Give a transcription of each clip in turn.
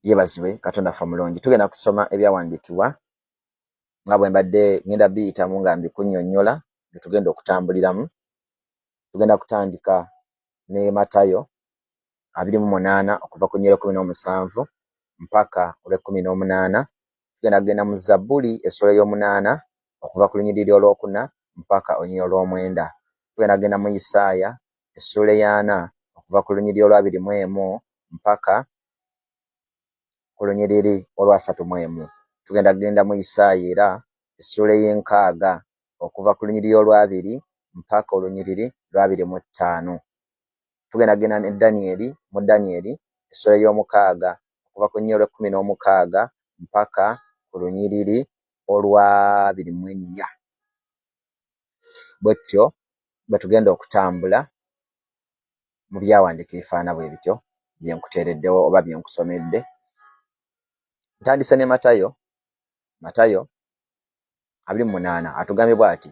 Yebazibwe Katonda ffe omulungi. Tugenda kusoma ebyawandiikibwa nga bwe mbadde ngenda biyitamu nga mbikunnyonnyola bye tugenda okutambuliramu. Tugenda kutandika ne Matayo 28 okuva ku nnyiriri 17 mpaka olw'ekkumi n'omunaana. Tugenda kugenda mu Zabbuli essula ey'omunaana okuva ku lunyiriri olwokuna mpaka olunyiriri olw'omwenda. Tugenda kugenda mu Isaaya essuula ey'ana okuva ku lunyiriri olw'abiri mu emu mpaka ku lunyiriri olw'asatu mu emu. Tugenda kugenda mu Isaaya era essuula ey'enkaaga okuva ku lunyiriri olw'abiri mpaka olunyiriri lw'abiri mu ttaano. Tugenda kugenda ne Danyeri mu Danyeri essuula ey'omukaaga okuva ku lunyiriri olw'ekkumi n'omukaaga mpaka ku lunyiriri olw'abiri mu ennya. Bwe tutyo bwe tugenda okutambula mu byawandiiko ebifaanana bwe bityo bye nkuteereddewo oba bye nkusomedde. Ntandise ne Matayo, Matayo 28 atugambye bw'ati,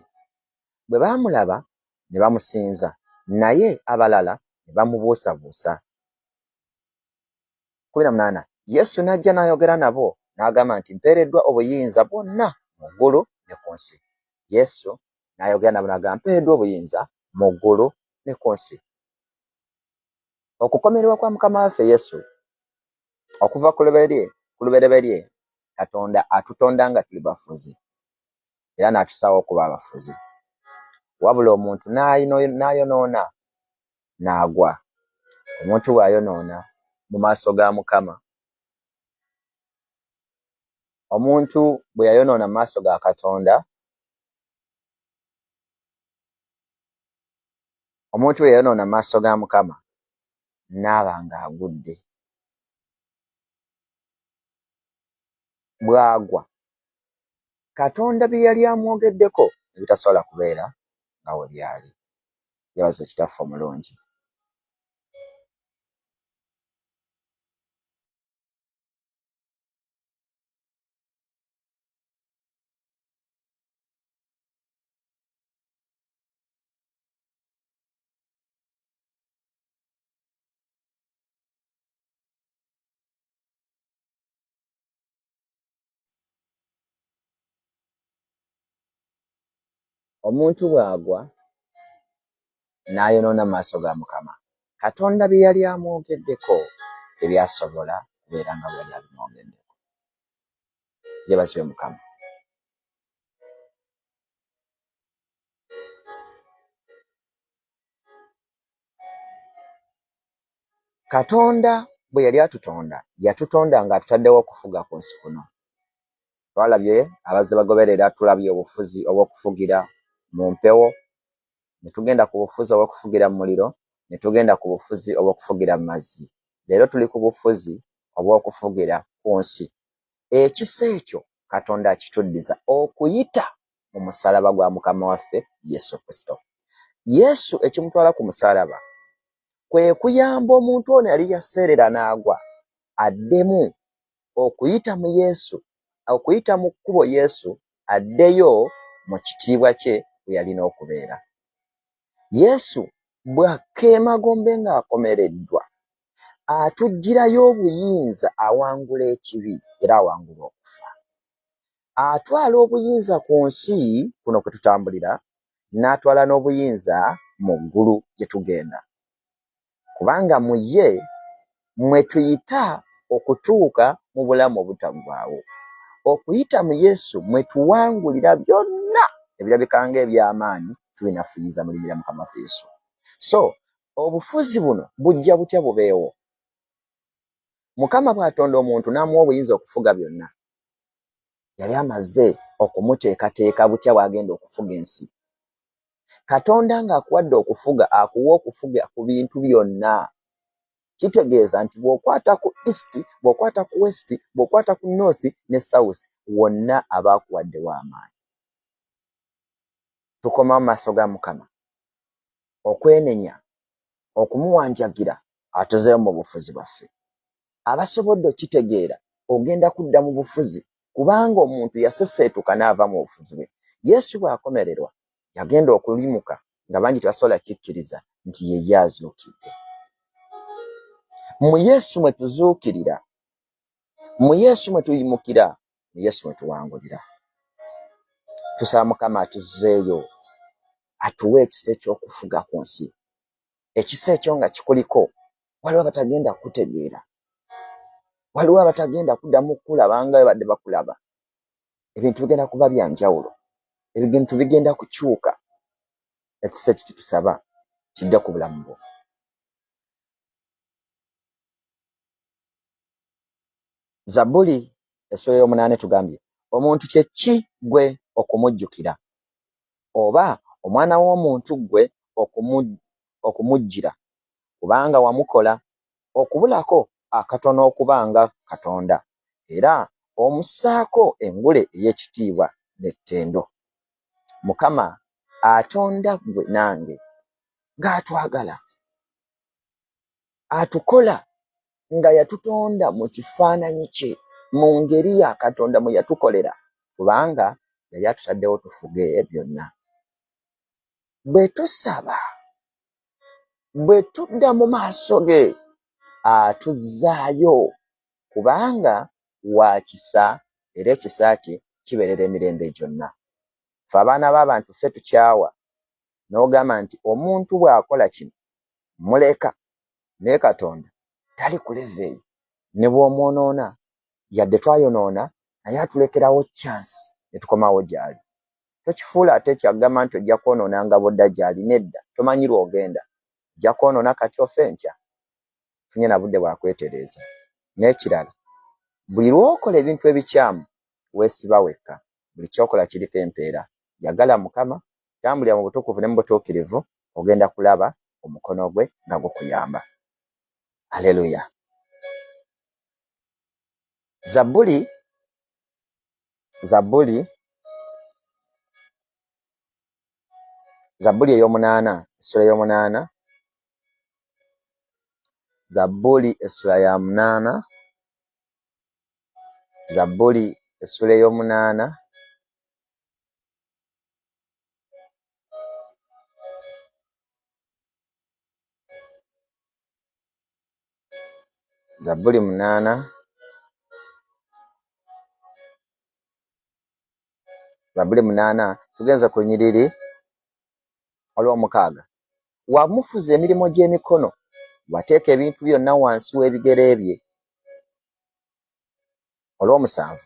bwe baamulaba ne bamusinza, naye abalala ne bamubuusabuusa. 18 Yesu n'ajja n'ayogera nabo n'agamba nti, mpeereddwa obuyinza bwonna mu ggulu ne ku nsi. Yesu n'ayogera nabo n'agamba, mpeereddwa obuyinza mu ggulu ne ku nsi. Okukomererwa kwa Mukama waffe Yesu okuva ku lubereberye, Katonda atutonda nga tuli bafuzi era n'atusaawo okuba abafuzi. Wabula omuntu n'ayonoona n'agwa. Omuntu bw'ayonoona mu maaso ga Mukama, omuntu bwe yayonoona mu maaso ga Katonda, omuntu bwe yayonoona mu maaso ga Mukama n'aba ng'agudde. Bw'agwa, Katonda bye yali amwogeddeko ne bitasobola kubeera nga bwe byali. Yeebazibwe Kitaffe omulungi. Omuntu bw'agwa n'ayonoona mu maaso ga Mukama, Katonda bye yali amwogeddeko tebyasobola kubeera nga bwe yali abimwogeddeko. Yeebazibwe Mukama. Katonda bwe yali atutonda, yatutonda ng'atutaddewo okufuga ku nsi kuno. Twalabye abazze bagoberera, tulabye obufuzi obw'okufugira mu mpewo, ne tugenda ku bufuzi obw'okufugira mu muliro, ne tugenda ku bufuzi obw'okufugira mu mazzi. Leero tuli ku bufuzi obw'okufugira ku nsi. Ekisa ekyo Katonda akituddiza okuyita mu musaalaba gwa Mukama waffe Yesu Kristo. Yesu ekimutwala ku musaalaba kwe kuyamba omuntu ono yali yaseerera n'agwa addemu okuyita mu Yesu, okuyita mu kkubo Yesu addeyo mu kitiibwa kye we yalina okubeera. Yesu bw'akka emagombe ng'akomereddwa, atuggyirayo obuyinza awangula ekibi era awangula okufa. Atwala obuyinza ku nsi kuno kwe tutambulira, n'atwala n'obuyinza mu ggulu gye tugenda. Kubanga mu ye mwe tuyita okutuuka mu bulamu obutaggwaawo. Okuyita mu Yesu mwe tuwangulira byonna ebirabika ng'eby'amaanyi tubinafuyiza mu linnya lya Mukama waffe Yesu. So, obufuzi buno bujja butya bubeewo? Mukama bw'atonda omuntu n'amuwa obuyinza okufuga byonna, yali amaze okumuteekateeka butya bw'agenda okufuga ensi. Katonda ng'akuwadde okufuga, akuwa okufuga ku bintu byonna. Kitegeeza nti bw'okwata ku east, bw'okwata ku west, bw'okwata ku north ne south, wonna aba akuwaddewo amaanyi. Tukomawo mu maaso ga Mukama okwenenya, okumuwanjagira atuzeewo mu bufuzi bwaffe. Abasobodde okitegeera ogenda kudda mu bufuzi kubanga omuntu yaseseetuka n'ava mu bufuzi bwe. Yesu bw'akomererwa yagenda okuyimuka nga bangi tebasobola kikkiriza nti ye ye azuukidde. Mu Yesu mwe tuzuukirira. Mu Yesu mwe tuyimukira, mu Yesu mwe tuwangulira. Tusaba Mukama atuzzeeyo, atuwe ekisa eky'okufuga ku nsi. Ekisa ekyo nga kikuliko, waliwo abatagenda kukutegeera, waliwo abatagenda kuddamu kukulaba nga bwe badde bakulaba. Ebintu bigenda kuba bya njawulo, ebintu bigenda kukyuka. Ekisa ekyo kyetusaba kidde ku bulamu bwo. Zabbuli essula ey'omunaana etugambye, omuntu kye ki ggwe okumujjukira, oba omwana w'omuntu ggwe okumujjira? Kubanga wamukola okubulako akatono okuba nga Katonda, era omussaako engule ey'ekitiibwa n'ettendo. Mukama atonda ggwe nange ng'atwagala. Atukola nga yatutonda mu kifaananyi kye, mu ngeri ya Katonda mwe yatukolera, kubanga yali atutaddewo tufuge byonna. Bwe tusaba, bwe tudda mu maaso ge, atuzzaayo, kubanga wa kisa era ekisa kye kibeerera emirembe gyonna. Ffe abaana b'abantu ffe tukyawa n'ogamba nti omuntu bw'akola kino muleka, naye Katonda tali ku level eyo. Ne bw'omwonoona, yadde twayonoona, naye atulekerawo chance ne tukomawo gy'ali. Tokifuula ate kyagamba nti ojja kwonoona nga bw'odda gy'ali, nedda, tomanyi lw'ogenda. Ojja kwonoona kati ofe enkya. Funye na budde bwa kwetereeza. N'ekirala, buli lw'okola ebintu ebikyamu weesiba wekka. Buli ky'okola kiriko empeera. Yagala Mukama, tambulira mu butukuvu ne mu butuukirivu, ogenda kulaba omukono gwe nga gukuyamba. Aleluya. Zabbuli, Zabbuli, Zabbuli ey'omunaana, essula ey'omunaana, Zabbuli essula ya munaana, Zabbuli essula ey'omunaana, Zabbuli munaana, Zabbuli munaana, tugenze ku lunyiriri olw'omukaaga. Wamufuza emirimu gy'emikono, wateeka ebintu byonna wansi w'ebigere bye. Olw'omusanvu,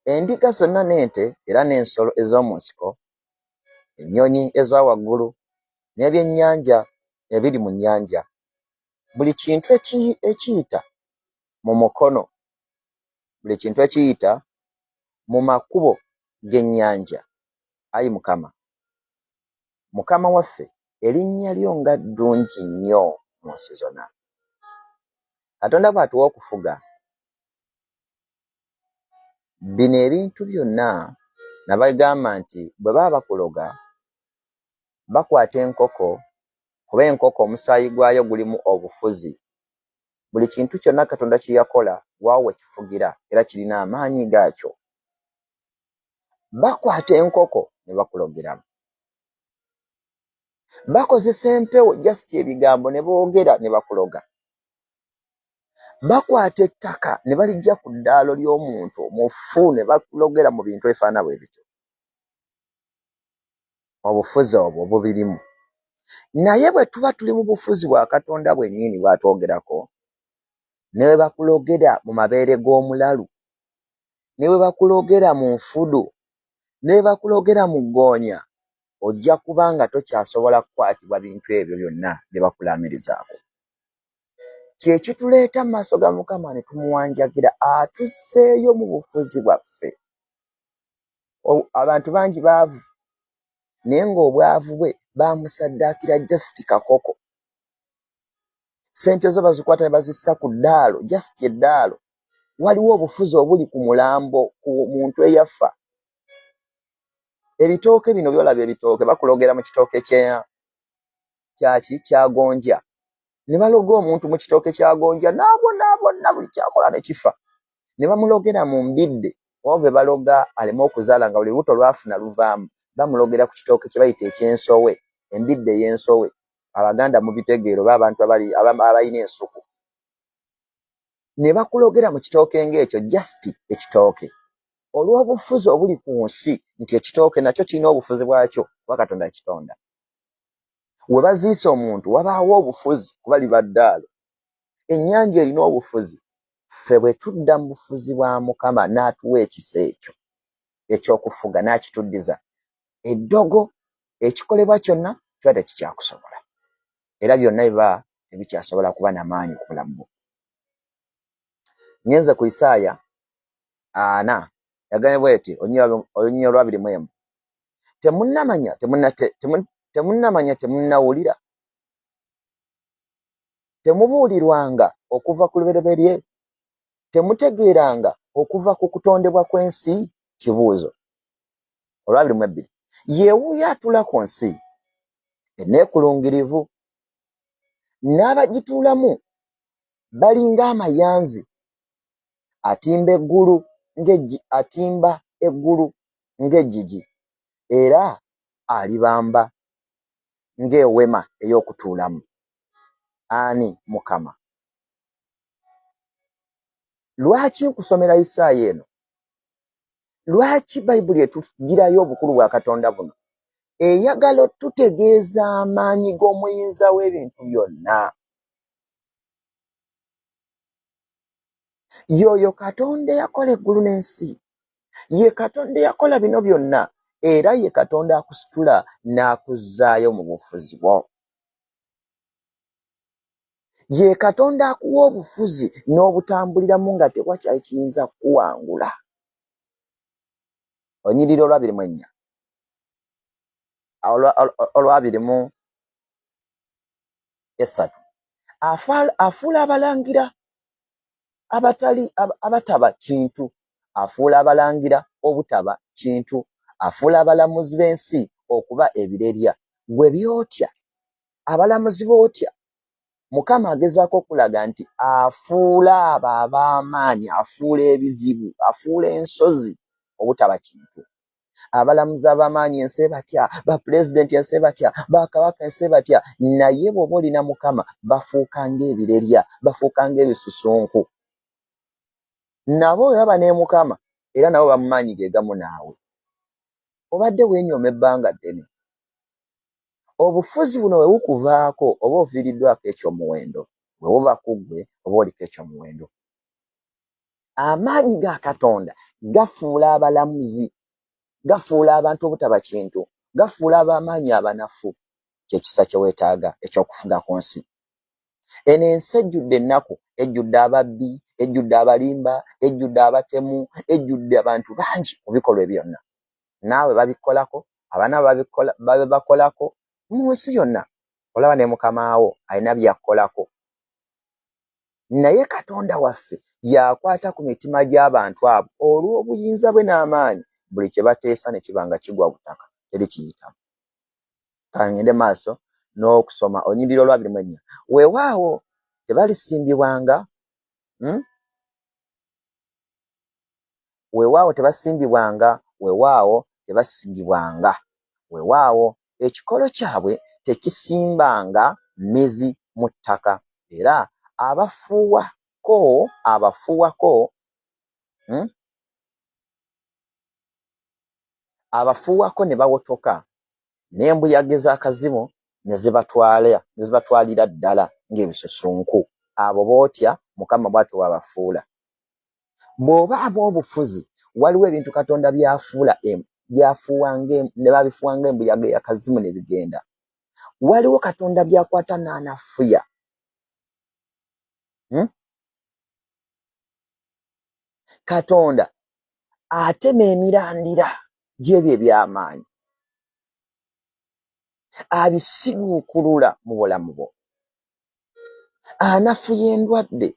endiga zonna n'ente era n'ensolo ez'omu nsiko, ennyonyi eza waggulu n'ebyennyanja ebiri mu nnyanja, buli kintu ekiyita mu mukono, buli kintu ekiyita mu makubo g'ennyanja. Ayi Mukama, Mukama waffe, erinnya lyo nga ddungi nnyo mu nsi zonna. Katonda bw'atuwa okufuga, bino ebintu byonna nabagamba nti bwe baba bakuloga, bakwata enkoko, kuba enkoko omusaayi gwayo gulimu obufuzi. Buli kintu kyonna Katonda kye yakola waawo we kifugira era kirina amaanyi gaakyo. Bakwata enkoko ne bakulogeramu. Bakozesa empewo just ebigambo ne boogera ne bakuloga. Bakwata ettaka ne balijja ku ddaalo ly'omuntu omufu ne bakulogera mu bintu ebifaanana bwe bityo. Obufuzi obwo bubirimu. Naye bwe tuba tuli mu bufuzi bwa Katonda bwennyini bw'atwogerako, ne bwe bakulogera mu mabeere g'omulalu, ne bwe bakulogera mu nfudu, ne bwe bakulogera mu ggoonya, ojja kuba nga tokyasobola kukwatibwa bintu ebyo byonna bye bakulaamirizaako. Kye kituleeta mu maaso ga Mukama ne tumuwanjagira atuzzeeyo mu bufuzi bwaffe. Abantu bangi baavu naye ng'obwavu bwe baamusaddaakira just kakoko. Ssente zo bazikwata ne bazissa ku ddaalo, just eddaalo. Waliwo obufuzi obuli ku mulambo ku muntu eyafa. Ebitooke bino by'olaba ebitooke bakulogera mu kitooke kya kyaki kyagonja ne baloga omuntu mu kitooke kyagonja n'abonaabona buli kyakola ne kifa ne bamulogera mu mbidde oba be baloga aleme okuzaala nga buli lubuto lwafuna luvaamu bamulogera ku kitooke kye bayita ekyensowe embidde ey'ensowe abaganda mubitegeera oba abantu abalina ensuku. Ne bakulogera mu kitooke ng'ekyo, just ekitooke, olw'obufuzi obuli ku nsi, nti ekitooke nakyo kirina obufuzi bwakyo kuba Katonda yakitonda. We baziisa omuntu wabaawo obufuzi kuba liba ddaalo. Ennyanja erina obufuzi. Ffe bwe tudda mu bufuzi bwa Mukama n'atuwa ekisa ekyo eky'okufuga n'akituddiza, eddogo ekikolebwa kyonna kiba tekikyakusobola, era byonna biba tebikyasobola kuba na maanyi ku bulamu bwo. Ngenze ku Isaaya 40, yagambye bweti, olunyiriri olwabiri mu emu: Temunnamanya, temunnamanya, temunnawulira, temubuulirwanga okuva ku lubereberye, temutegeeranga okuva ku kutondebwa kw'ensi? Kibuuzo. Olwabiri mu ebbiri: Ye wuuyo atuula ku nsi eneekulungirivu, n'abagituulamu balinga amayanzi, atimba eggulu atimba eggulu ng'eggigi, era alibamba ng'ewema ey'okutuulamu. Ani? Mukama. Lwaki nkusomera Isaaya eno? Lwaki Bayibuli etugirayo obukulu bwa Katonda buno? Eyagala otutegeeza amaanyi g'omuyinza w'ebintu byonna. Y'oyo Katonda eyakola eggulu n'ensi, ye Katonda eyakola bino byonna, era ye Katonda akusitula n'akuzzaayo mu bufuzi bwo. Ye Katonda akuwa obufuzi n'obutambuliramu nga tewakyali kiyinza kukuwangula. Onyirira olwabiri mu ennya, olwabiri mu esatu: Afuula abalangira abatali abataba kintu, afuula abalangira obutaba kintu, afuula abalamuzi b'ensi okuba ebirerya. Gwe byotya, abalamuzi bootya, Mukama agezaako okulaga nti afuula abo ab'amaanyi, afuula ebizibu, afuula ensozi obutaba kintu. Abalamuzi ab'amaanyi ensi batya, bapulezidenti ensi batya, bakabaka ensi batya, naye bw'oba olina Mukama bafuuka ng'ebirerya, bafuuka ng'ebisusunku. Nabo bwe baba ne Mukama, era nabo bamumaanyi ge gamu naawe. Obadde weenyooma ebbanga ddene. Obufuzi buno bwe bukuvaako, oba oviiriddwako ekyomuwendo. Bwe buba ku ggwe, oba oliko ekyomuwendo. Amaanyi ga Katonda gafuula abalamuzi, gafuula abantu obutaba kintu, gafuula ab'amaanyi abanafu. Kyekisa kye weetaaga ekyokufuga ku nsi eno. Ensi ejjudde ennaku, ejjudde ababbi, ejjudde abalimba, ejjudde abatemu, ejjudde abantu bangi mu bikolwa ebyonna. Naawe babikolako, abaana babibakolako mu nsi yonna. Olaba ne mukamaawo alina byakkolako, naye Katonda waffe yakwata ku mitima gy'abantu abo olw'obuyinza bwe n'amaanyi. Buli kye bateesa ne kiba nga kigwa butaka, teri kiyitamu. Kangende maaso n'okusoma onyirira olwabiri mu ennya: Weewaawo tebalisimbibwanga, Weewaawo tebasimbibwanga, weewaawo tebasigibwanga, weewaawo ekikolo kyabwe tekisimbanga mizi mu ttaka, era abafuuwako abafuuwako Abafuuwako ne bawotoka, n'embuyaga ez'akazimu ne zibatwala ne zibatwalira ddala ng'ebisusunku. Abo b'otya, Mukama bw'atyo bw'abafuula. Bw'obaamu obufuzi, waliwo ebintu Katonda by'afuula by'afuuwa ne babifuuwa ng'embuyaga ey'akazimu ne bigenda. Waliwo Katonda by'akwata n'anafuya. Katonda atema emirandira gy'ebyo eby'amaanyi, abisiguukulula mu bulamu bwo, anafuya endwadde.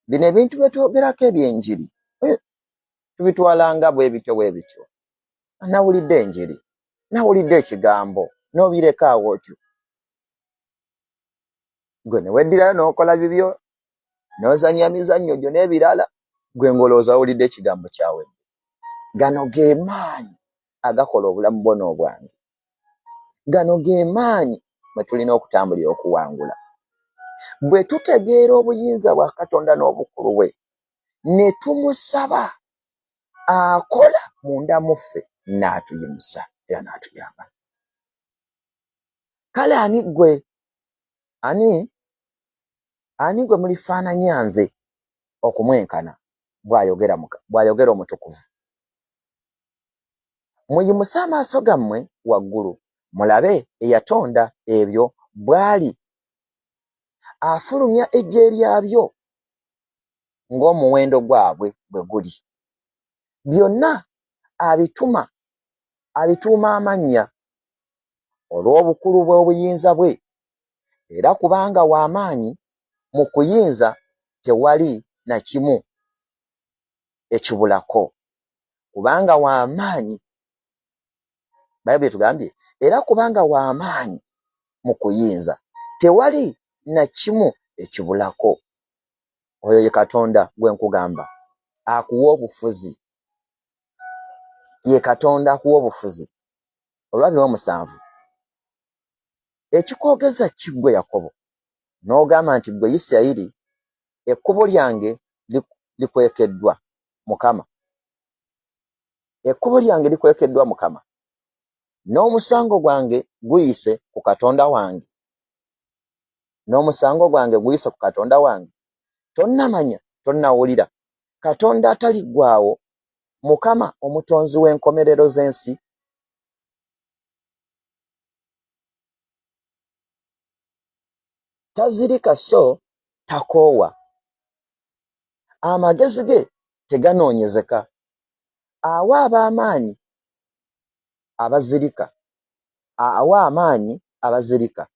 Bino ebintu bye twogerako eby'enjiri, tubitwala nga bwe bityo bwe bityo. Nawulidde enjiri, nawulidde ekigambo, n'obireka awo otyo. Gwe ne weddirayo n'okola bibyo, n'ozannya mizannyo gyo n'ebirala, gwe ng'olowooza wawulidde ekigambo kyawedde. Gano ge maanyi agakola obulamu bwo n'obwange. Gano ge maanyi mwe tulina okutambulira okuwangula. Bwe tutegeera obuyinza bwa Katonda n'obukulu bwe, ne tumusaba akola munda mu ffe n'atuyimusa era n'atuyamba. Kale ani ggwe ani ani gwe mulifaananya nze okumwenkana bw'ayogera bw'ayogera omutukuvu. Muyimuse amaaso gammwe waggulu mulabe eyatonda ebyo bw'ali afulumya eggye lyabyo ng'omuwendo gwabwe bwe guli. Byonna abituma abituuma amannya olw'obukulu bw'obuyinza bwe, era kubanga wa maanyi mu kuyinza tewali na kimu ekibulako. Kubanga wa maanyi, Bayibuli etugambye, era kubanga wa maanyi mu kuyinza tewali na kimu ekibulako. Oyo ye Katonda gwe nkugamba akuwa obufuzi. Ye Katonda akuwa obufuzi. Olwabiri omusanvu. Ekikwogeza ki ggwe Yakobo, n'ogamba nti ggwe Isirayiri, ekkubo lyange likwekeddwa Mukama. Ekkubo lyange likwekeddwa Mukama, n'omusango gwange guyise ku Katonda wange. N'omusango gwange guyise ku Katonda wange. Tonnamanya, tonnawulira, Katonda ataliggwaawo, Mukama omutonzi w'enkomerero z'ensi. Tazirika so takoowa. Amagezi ge teganoonyezeka. Awa ab'amaanyi abazirika, awa amaanyi abazirika,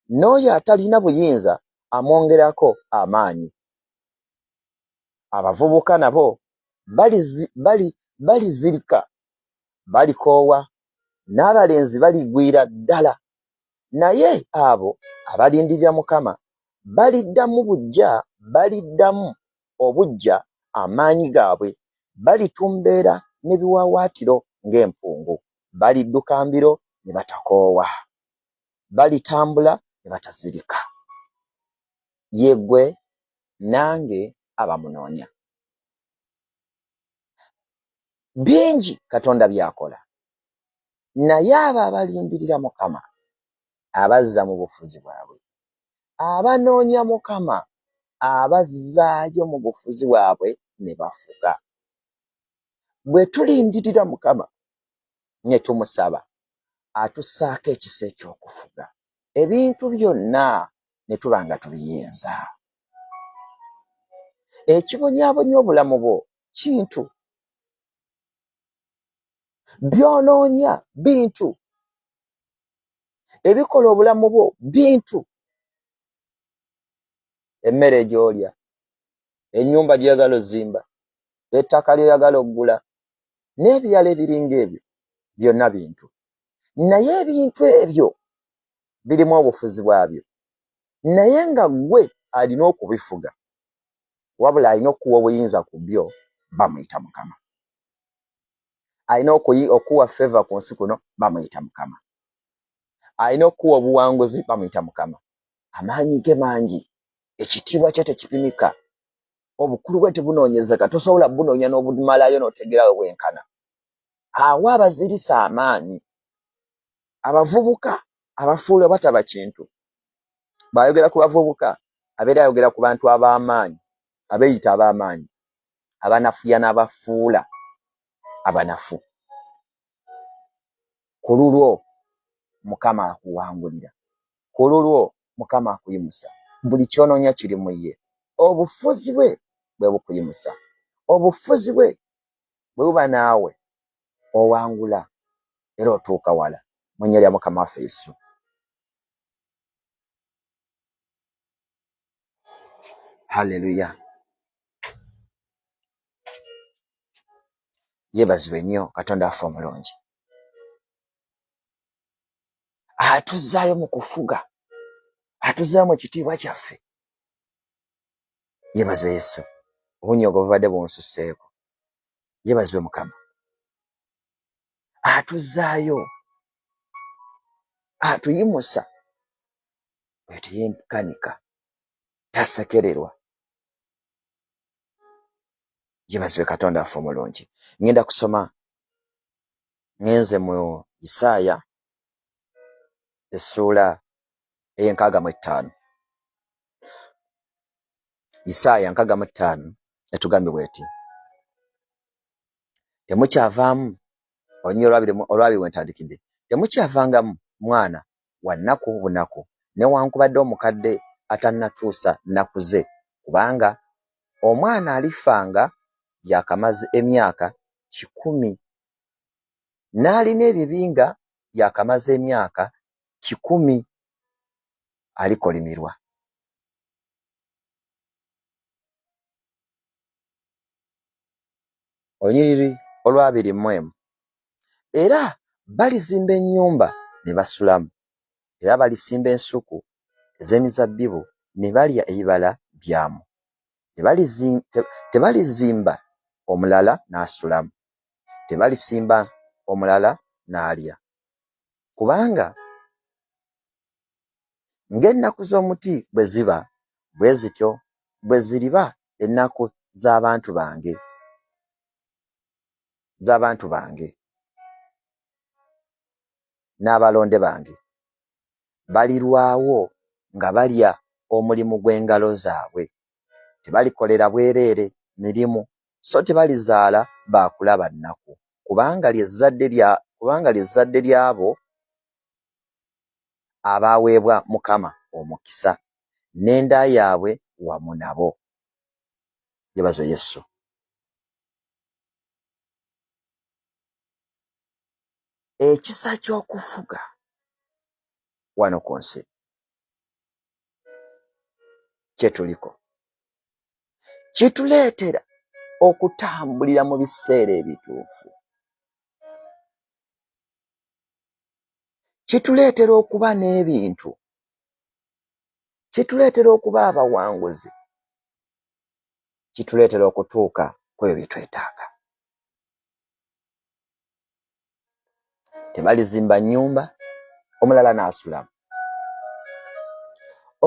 n'oyo atalina buyinza amwongerako amaanyi. Abavubuka nabo balizirika, balikoowa, n'abalenzi baligwira ddala. Naye abo abalindirira Mukama baliddamu buggya, baliddamu obuggya amaanyi gaabwe, balitumbeera n'ebiwaawaatiro ng'empungu, balidduka mbiro ne batakoowa, balitambula ne batazirika. Ye ggwe nange abamunoonya. Bingi Katonda by'akola, naye abo abalindirira Mukama abazza mu bufuzi bwabwe. Abanoonya Mukama abazzaayo mu bufuzi bwabwe ne bafuga. Bwe tulindirira Mukama ne tumusaba, atussaako ekisa eky'okufuga ebintu byonna ne tuba nga tubiyinza. Ekibonyaabonya obulamu bwo kintu, by'onoonya bintu, ebikola obulamu bwo bintu, emmere gy'olya, ennyumba gy'oyagala ozimba, ettaka ly'oyagala okugula, n'ebirala ebiringa ebyo byonna bintu. Naye ebintu ebyo birimu obufuzi bwabyo, naye nga ggwe alina okubifuga, wabula alina okukuwa obuyinza ku byo bamuyita Mukama. Alina okuwa feva ku nsi kuno bamuyita Mukama. Alina okukuwa obuwanguzi bamuyita Mukama. Amaanyi ge mangi, ekitiibwa kye tekipimika, obukulu bwe tebunoonyezeka, tosobola bunoonya n'obumalayo n'otegeera we bwenkana. Awa abazirisa amaanyi, abavubuka abafuula bataba kintu. Bw'ayogera ku bavubuka abeera ayogera ku bantu ab'amaanyi, abeeyita ab'amaanyi, abanafuya n'abafuula abanafu. Ku lulwo Mukama akuwangulira, ku lulwo Mukama akuyimusa. Buli ky'onoonya kiri mu ye. Obufuzi bwe bwe bukuyimusa, obufuzi bwe bwe buba naawe owangula era otuuka wala mu nnya lya Mukama waffe Yesu. Haleluya, yeebazibwe nnyo Katonda waffe omulungi atuzzaayo mu kufuga, atuzzaayo mu kitiibwa kyaffe. Yeebazibwe Yesu. Obunyoogo bubadde bunsusseeko. Yeebazibwe Mukama. Atuzzaayo, atuyimusa, oyo teyenkanika. Tasekererwa. Yebazibe Katonda waffe omulungi. Ngenda kusoma ngenze mu Isaaya essuula ey'enkaaga mu ttaano. Isaaya 65 etugambye bweti: temukyavaamu olunyiriri olwabiri wentandikidde, temukyavangamu mwana wa nnaku bunaku, newankubadde omukadde atannatuusa nnaku ze, kubanga omwana alifa nga yakamaze emyaka 100, n'alina ebibi nga yakamaze emyaka 100, alikolimirwa. Olunyiriri olwabiri mu emu: era balizimba ennyumba ne basulamu, era balisimba ensuku ez'emizabbibu ne balya ebibala byamu. Tebalizimba omulala n'asulamu, tebalisimba omulala n'alya. Kubanga ng'ennaku z'omuti bwe ziba, bwe zityo bwe ziriba ennaku z'abantu bange n'abalonde bange. Balirwawo nga balya omulimu gw'engalo zaabwe. Tebalikolera bwereere mirimu, so tebalizaala baakulaba nnaku, kubanga lye zzadde ly'abo abaweebwa Mukama omukisa, n'enda yaabwe wamu nabo. Yebazo Yesu. Ekisa ky'okufuga wano ku nsi kyetuliko kituleetera okutambulira mu biseera ebituufu, kituleetera okuba n'ebintu, kituleetera okuba abawanguzi, kituleetera okutuuka ku ebyo bye twetaaga. Tebalizimba nnyumba omulala n'asulamu.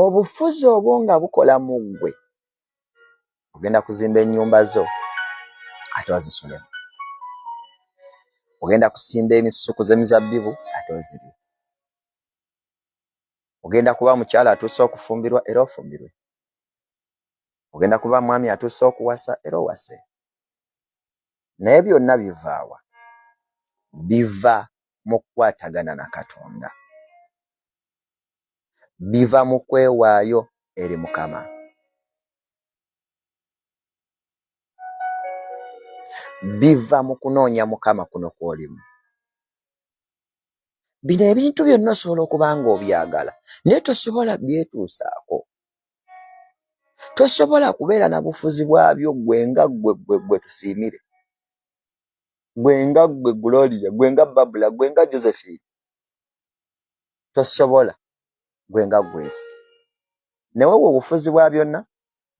Obufuzi obwo nga bukola mu ggwe, ogenda kuzimba ennyumba zo ate ozisulemu, ogenda kusimba emisuku z'emizabbibu ate ozirye, ogenda kuba mukyala atuuse okufumbirwa era ofumbirwe, ogenda kuba mwami atuuse okuwasa era owase. Naye byonna bivaawa? Biva mu kukwatagana na Katonda, biva mu kwewaayo eri Mukama, biva mu kunoonya Mukama kuno kw'olimu. Bino ebintu byonna osobola okuba nga obyagala, naye tosobola byetuusaako, tosobola kubeera na bufuzi bwabyo ggwe nga ggwe ggwe ggwe tusiimire, ggwe nga ggwe Gloria, ggwe nga Babula, ggwe nga Josephine, tosobola ggwe nga Grace. Naye obwo obufuzi bwa byonna,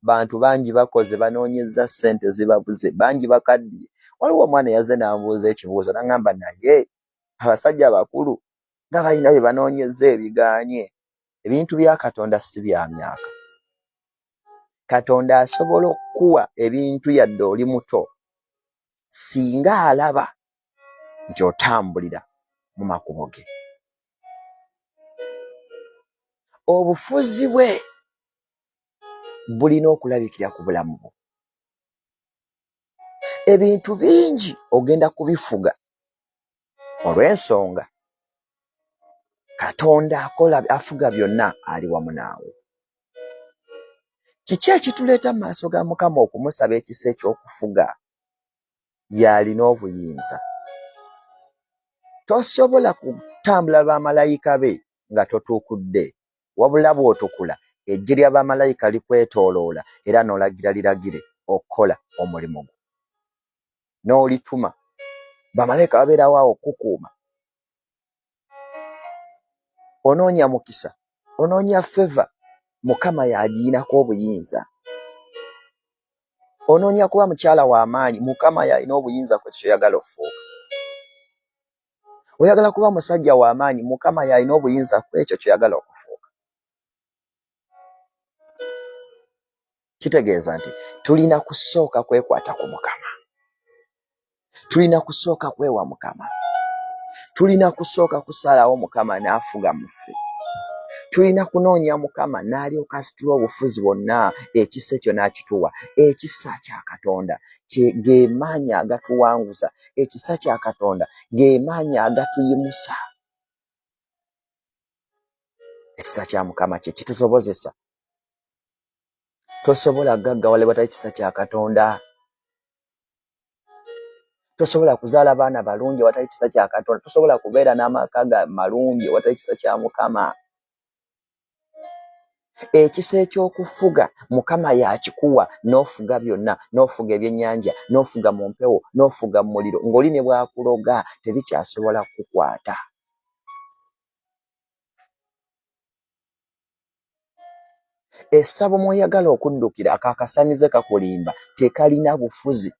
bantu bangi bakoze, banoonyezza ssente zibabuze, bangi bakaddiye. Waliwo omwana eyazze n'ambuuza ekibuuzo n'aŋŋamba, naye abasajja abakulu nga balina bye banoonyezza ebigaanye. Ebintu bya Katonda si bya myaka. Katonda asobola okukuwa ebintu yadde oli muto, singa alaba nti otambulira mu makubo ge. Obufuzi bwe bulina okulabikira ku bulamu bwo. Ebintu bingi ogenda kubifuga olw'ensonga Katonda akola afuga byonna ali wamu naawe. Kiki ekituleeta mu maaso ga Mukama okumusaba ekisa eky'okufuga? Y'alina obuyinza. Tosobola kutambula bamalayika be nga totuukudde, wabula bw'otukula eggye lya bamalayika likwetooloola era n'olagira liragire okukola omulimu gwo n'olituma. Bamalayika babeerawo awo okukukuuma. Onoonya mukisa, onoonya favour, Mukama y'agiyinako obuyinza. Onoonya kuba mukyala wa maanyi, Mukama y'alina obuyinza ku ekyo ky'oyagala okufuuka. Oyagala kuba musajja wa maanyi, Mukama y'alina obuyinza ku ekyo ky'oyagala okufuuka. Kitegeeza nti tulina kusooka kwekwata ku Mukama, tulina kusooka kwewa Mukama, tulina kusooka kusalawo Mukama n'afuga mu ffe, tulina kunoonya Mukama n'alyoka asitula obufuzi bwonna, ekisa ekyo n'akituwa. Ekisa kya Katonda ge maanyi agatuwanguza, ekisa kya Katonda ge maanyi agatuyimusa. Ekisa kya Mukama kye kitusobozesa. Tosobola gaggawala watali kisa kya Katonda. Tosobola kuzaala baana balungi awatali kisa kya Katonda. Tosobola kubeera n'amaka ga malungi awatali kisa kya Mukama. Ekisa eky'okufuga Mukama yakikuwa, n'ofuga byonna, n'ofuga ebyennyanja, n'ofuga mu mpewo, n'ofuga mu muliro, ng'oli ne bw'akuloga tebikyasobola kukukwata. Essabo mw'oyagala okuddukira ako akasamize kakulimba, tekalina bufuzi.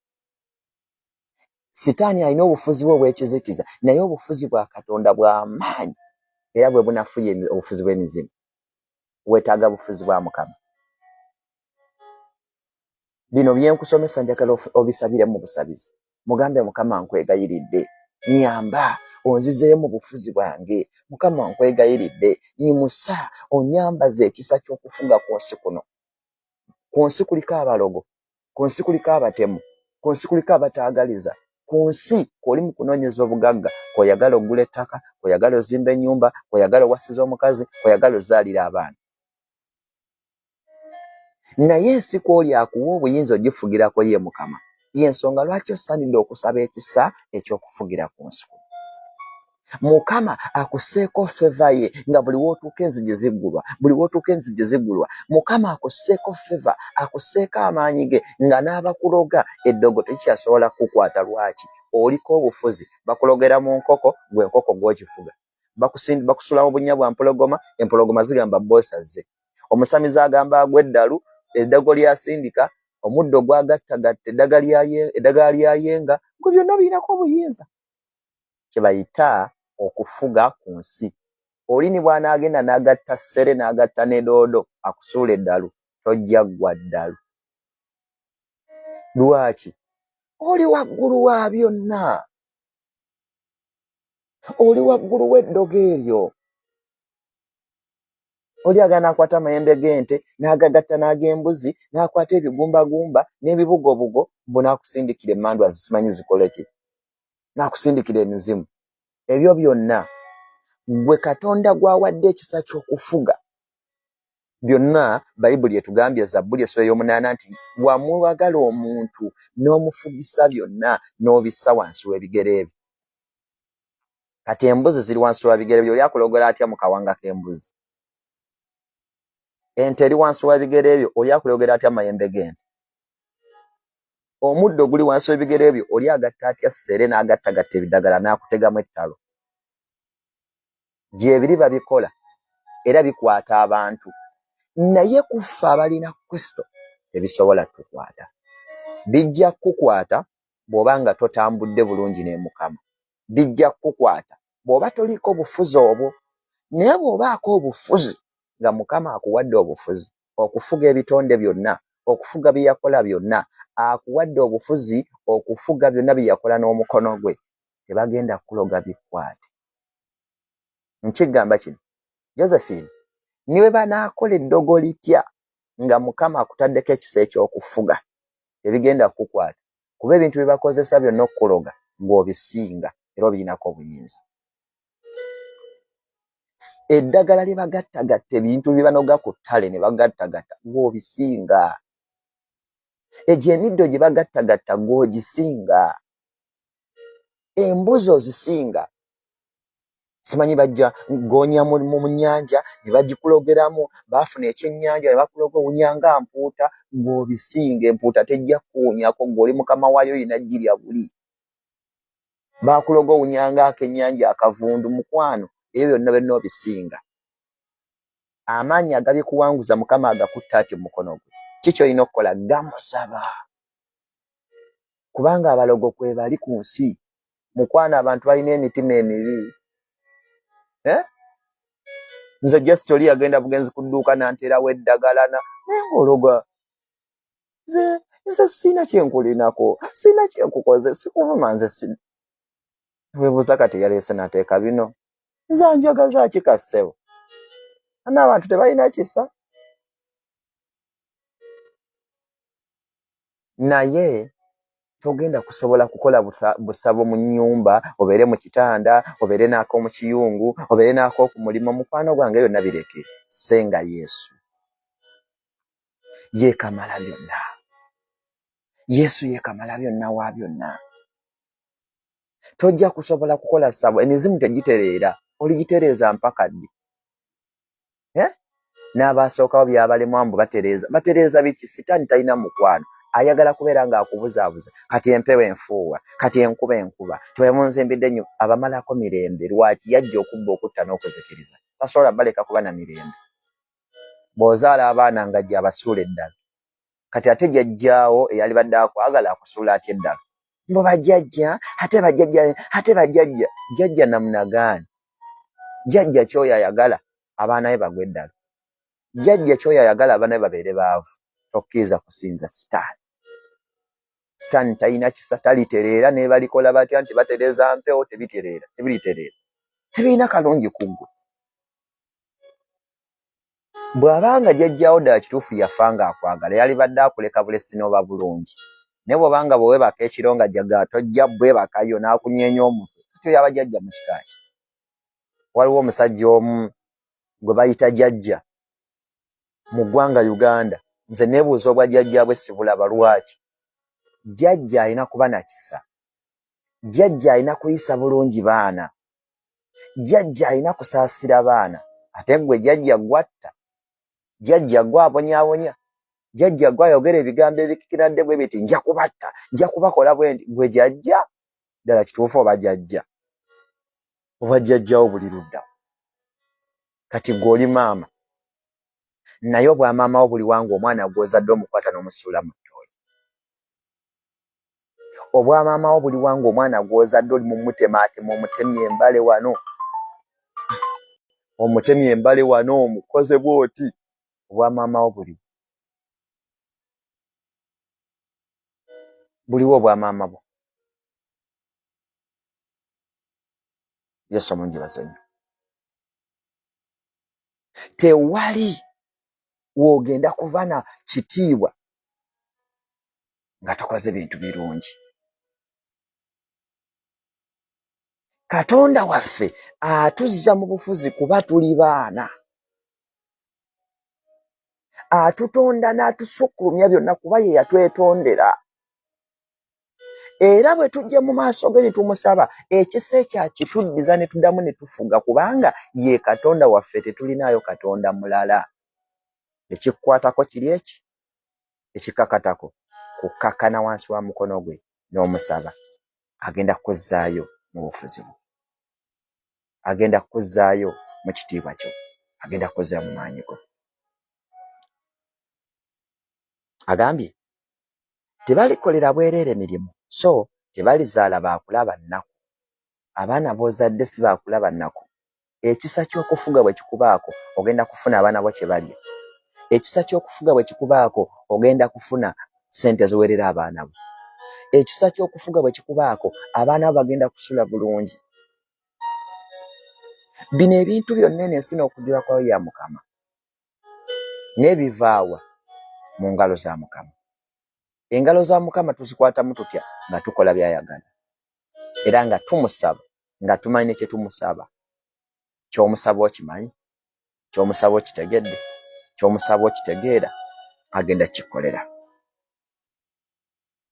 Sitaani alina obufuzi bwe obw'ekizikiza, naye obufuzi bwa Katonda bwa maanyi era bwe bunafuya obufuzi bw'emizimu. Weetaaga bufuzi bwa Mukama. Bino bye nkusomesa njagala obisabire mu busabizi. Mugambe Mukama nkwegayiridde nyamba onzizeeyo mu bufuzi bwange. Mukama nkwegayiridde nyimusa onyambaze ekisa ky'okufuga ku nsi kuno. Ku nsi kuliko abalogo, ku nsi kuliko abatemu, ku nsi kuliko abataagaliza. Ku nsi kw'oli mu kunoonyeza obugagga, kw'oyagala okugula ettaka, kw'oyagala ozimba ennyumba, kw'oyagala owasiza omukazi, kw'oyagala ozaalira abaana. Naye ensi kw'oli akuwa obuyinza ogifugirako ye Mukama. Y'ensonga lwaki osaanidde okusaba ekisa eky'okufugira ku nsi kuno. Mukama akusseeko feva ye nga buli w'otuuka enzigi ziggulwa, buli w'otuuka enzigi ziggulwa. Mukama akusseeko feva, akusseeko amaanyi ge nga n'abakuloga eddogo tekikyasobola kukukwata. Lwaki? Oliko obufuzi. Bakulogera mu nkoko, gwe enkoko gw'okifuga. Bakusula mu bunnya bwa mpologoma, empologoma zigamba boosi azze. Omusamize agamba agwa eddalu, eddago ly'asindika, omuddo gw'agattagatta, eddagala ly'ayenga, gwe byonna obirinako obuyinza. Kye bayita okufuga ku nsi. Oli ni bw'anaagenda n'agatta ssere n'agatta ne doodo akusuula eddalu, tojja ggwa ddalu. Lwaki? Oli waggulu wa byonna. Oli waggulu w'eddogo eryo. Oli agenda n'akwata amayembe g'ente n'agagatta n'ag'embuzi n'akwata ebigumbagumba n'ebibugobugo mbu n'akusindikira emmandwa zisimanyi zikole ki, n'akusindikira emizimu. Ebyo byonna ggwe Katonda gw'awadde ekisa ky'okufuga byonna. Bayibuli etugambye, Zabbuli essula ey'omunaana nti wamuwagala omuntu n'omufugisa byonna n'obissa wansi w'ebigere bye. Kati embuzi ziri wansi wa bigere bye, oli akulogola atya mu kawanga k'embuzi? Ente eri wansi wa bigere byo, oli akulogera atya mu mayembe g'ente? Omuddo oguli wansi w'ebigere byo, oli agatta atya ssere n'agattagatta ebidagala n'akutegamu ettalo? Gyebiri babikola era bikwata abantu, naye ku ffe abalina Kristo tebisobola tukwata. Bijja kukukwata bw'oba nga totambudde bulungi ne Mukama. Bijja kukukwata bw'oba toliiko bufuzi obwo. Naye bw'obaako obufuzi nga Mukama akuwadde obufuzi okufuga ebitonde byonna, okufuga bye yakola byonna, akuwadde obufuzi okufuga byonna bye yakola n'omukono gwe, tebagenda kukuloga bikwate. Nkigamba kino, Josephine, ne bwe banaakola eddogo litya nga Mukama akutaddeko ekisa eky'okufuga, tebigenda kukukwata kuba ebintu bye bakozesa byonna okukuloga ggwe obisinga era obirinako obuyinza. Eddagala lye bagattagatta, ebintu bye banoga ku ttale ne bagattagatta, ggwe obisinga. Egyo emiddo gye bagattagatta ggwe ogisinga. Embuzi ozisinga. Simanyi bajja goonya mu nnyanja ne bagikulogeramu, baafuna ekyennyanja ne bakuloga owunya nga mpuuta, ggwe obisinga. Empuuta tejja kukuwunyako, ggwe oli mukama waayo olina ggirya buli. Baakuloga owunya nga akennyanja akavundu, mukwano, ebyo byonna byonna obisinga. Amaanyi agabikuwanguza Mukama agakutte ati mu mukono gwe. Ki ky'olina okukola? Gamusaba. Kubanga abalogo kwebali ku nsi. Mukwano, abantu balina emitima emibi. Eh? Nze just oli yagenda bugenzi ku dduuka n'anteerawo eddagala naye ng'ologa. Nze nze sirina kyenkulinako, sirina kyenkukoze, sikuvuma nze si webuuza kati yaleese nateeka bino nze anjagaza ki kassebo? Ana abantu tebalina kisa. Naye togenda kusobola kukola busabo mu nnyumba, obeere mu kitanda, obeere n'ak'omu kiyungu, obeere n'ak'oku mulimu. Mukwano gwange, byonna bireke. Senga Yesu yeekamala byonna. Yesu yeekamala byonna wa byonna. Tojja kusobola kukola ssabo, emizimu tegitereera. Oligitereeza mpaka ddi? Eh? N'abaasookawo byabalemwa mbu batereeza. Batereeza biki? Sitaani talina mukwano, ayagala kubeera ng'akubuzaabuza. Kati empewo enfuuwa, kati enkuba enkuba, tewemunzimbidde nnyo. Abamalako mirembe. Lwaki? Yajja okubba, okutta n'okuzikiriza. Tasobola baleka kuba na mirembe. Bw'ozaala abaana nga gye abasuula eddala, kati ate jajjaawo eyalibadde akwagala akusuula atya eddala? Mbu bajjajja, ate bajjajja, ate bajjajja. Jjajja namunagaani? Jjajja kyoyo ayagala abaana be bagwe eddala? Jjajja kyoyo ayagala abaana be babeere baavu? Tokkiriza kusinza sitaani. Sitaani talina kisa, talitereera. Nebalikola batya nti batereeza mpewo, tebitereera, tebiritereera, tebirina kalungi ku ggwe. Bw'aba nga jjajjaawo ddala kituufu yafa ng'akwagala, yalibadde akuleka bulesi n'oba bulungi. Naye bw'oba nga bwe weebaka ekiro nga jjaga tojja bwebakayo n'akunyeenya omutwe, kati oyo aba jjajja mu kika ki? Waliwo omusajja omu gwe bayita jjajja mu ggwanga Uganda. Nze neebuuza obwa jjajja bwe sibulaba lwaki. Jjajja alina kuba na kisa. Jjajja alina kuyisa bulungi baana. Jjajja alina kusaasira baana. Ate ggwe jjajja gwatta, jjajja gwe abonyabonya, jjajja gwe ayogera ebigambo ebikikinadde bwe biti, nja kubatta, nja kubakola bwe nti. Gwe jjajja ddala kituufu oba jjajja? Oba jjajjawo buli ludda? Kati ggwe oli maama, naye obwamaama wo buli wange omwana gw'ozadde omukwata n'omusuula mu ttooyi. Obwa maama wo buli wange omwana gw'ozadde oli mumutemaatema, omutemye embale wano, omutemye embale wano, omukoze bw'oti. Obwa maama wo buli buliwo obwa maama bwo? Yesu omungi bazenyo. Tewali w'ogenda kuba na kitiibwa nga tokoze bintu birungi. Katonda waffe atuzza mu bufuzi kuba tuli baana. Atutonda n'atusukkulumya byonna kuba ye yatwetondera. Era bwe tujja mu maaso ge ne tumusaba, ekisa ekyo akituddiza ne tuddamu ne tufuga kubanga ye Katonda waffe, tetulinaayo Katonda mulala. Ekikukwatako kiri eki? Ekikakatako kukkakkana wansi wa mukono gwe n'omusaba. Agenda kukuzzaayo mu bufuzi bwo, agenda kukuzzaayo mu kitiibwa kyo, agenda kukuzzaayo mu maanyi go. Agambye tebalikolera bwereere mirimu, so tebalizaala baakulaba nnaku. Abaana b'ozadde si baakulaba nnaku. Ekisa ky'okufuga bwe kikubaako, ogenda kufuna abaana bo kye balya. Ekisa ky'okufuga bwe kikubaako, ogenda kufuna ssente ziwerera abaana bo. Ekisa ky'okufuga bwe kikubaako, abaana bo bagenda kusula bulungi. Bino ebintu byonna eno ensi n'okujula kwayo ya Mukama. N'ebivaawa mu ngalo za Mukama. Engalo za Mukama tuzikwatamu tutya? Nga tukola by'ayagala era nga tumusaba nga tumanyi ne kye tumusaba. Ky'omusaba okimanyi? Ky'omusaba okitegedde? Ky'omusaba okitegeera? Agenda kukikukolera.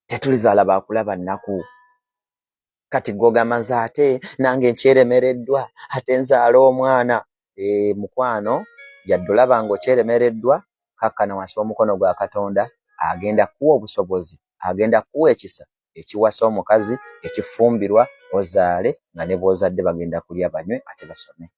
Tetulizaala baakulaba nnaku. Kati gwe ogamba nze ate nange nkyeremereddwa ate nzaala omwana. E, mukwano, yadde olaba ng'okyeremereddwa, kakkana wansi w'omukono gwa Katonda, agenda kukuwa obusobozi, agenda kukuwa ekisa ekiwasa omukazi, ekifumbirwa, ozaale nga ne bw'ozadde bagenda kulya banywe ate basome.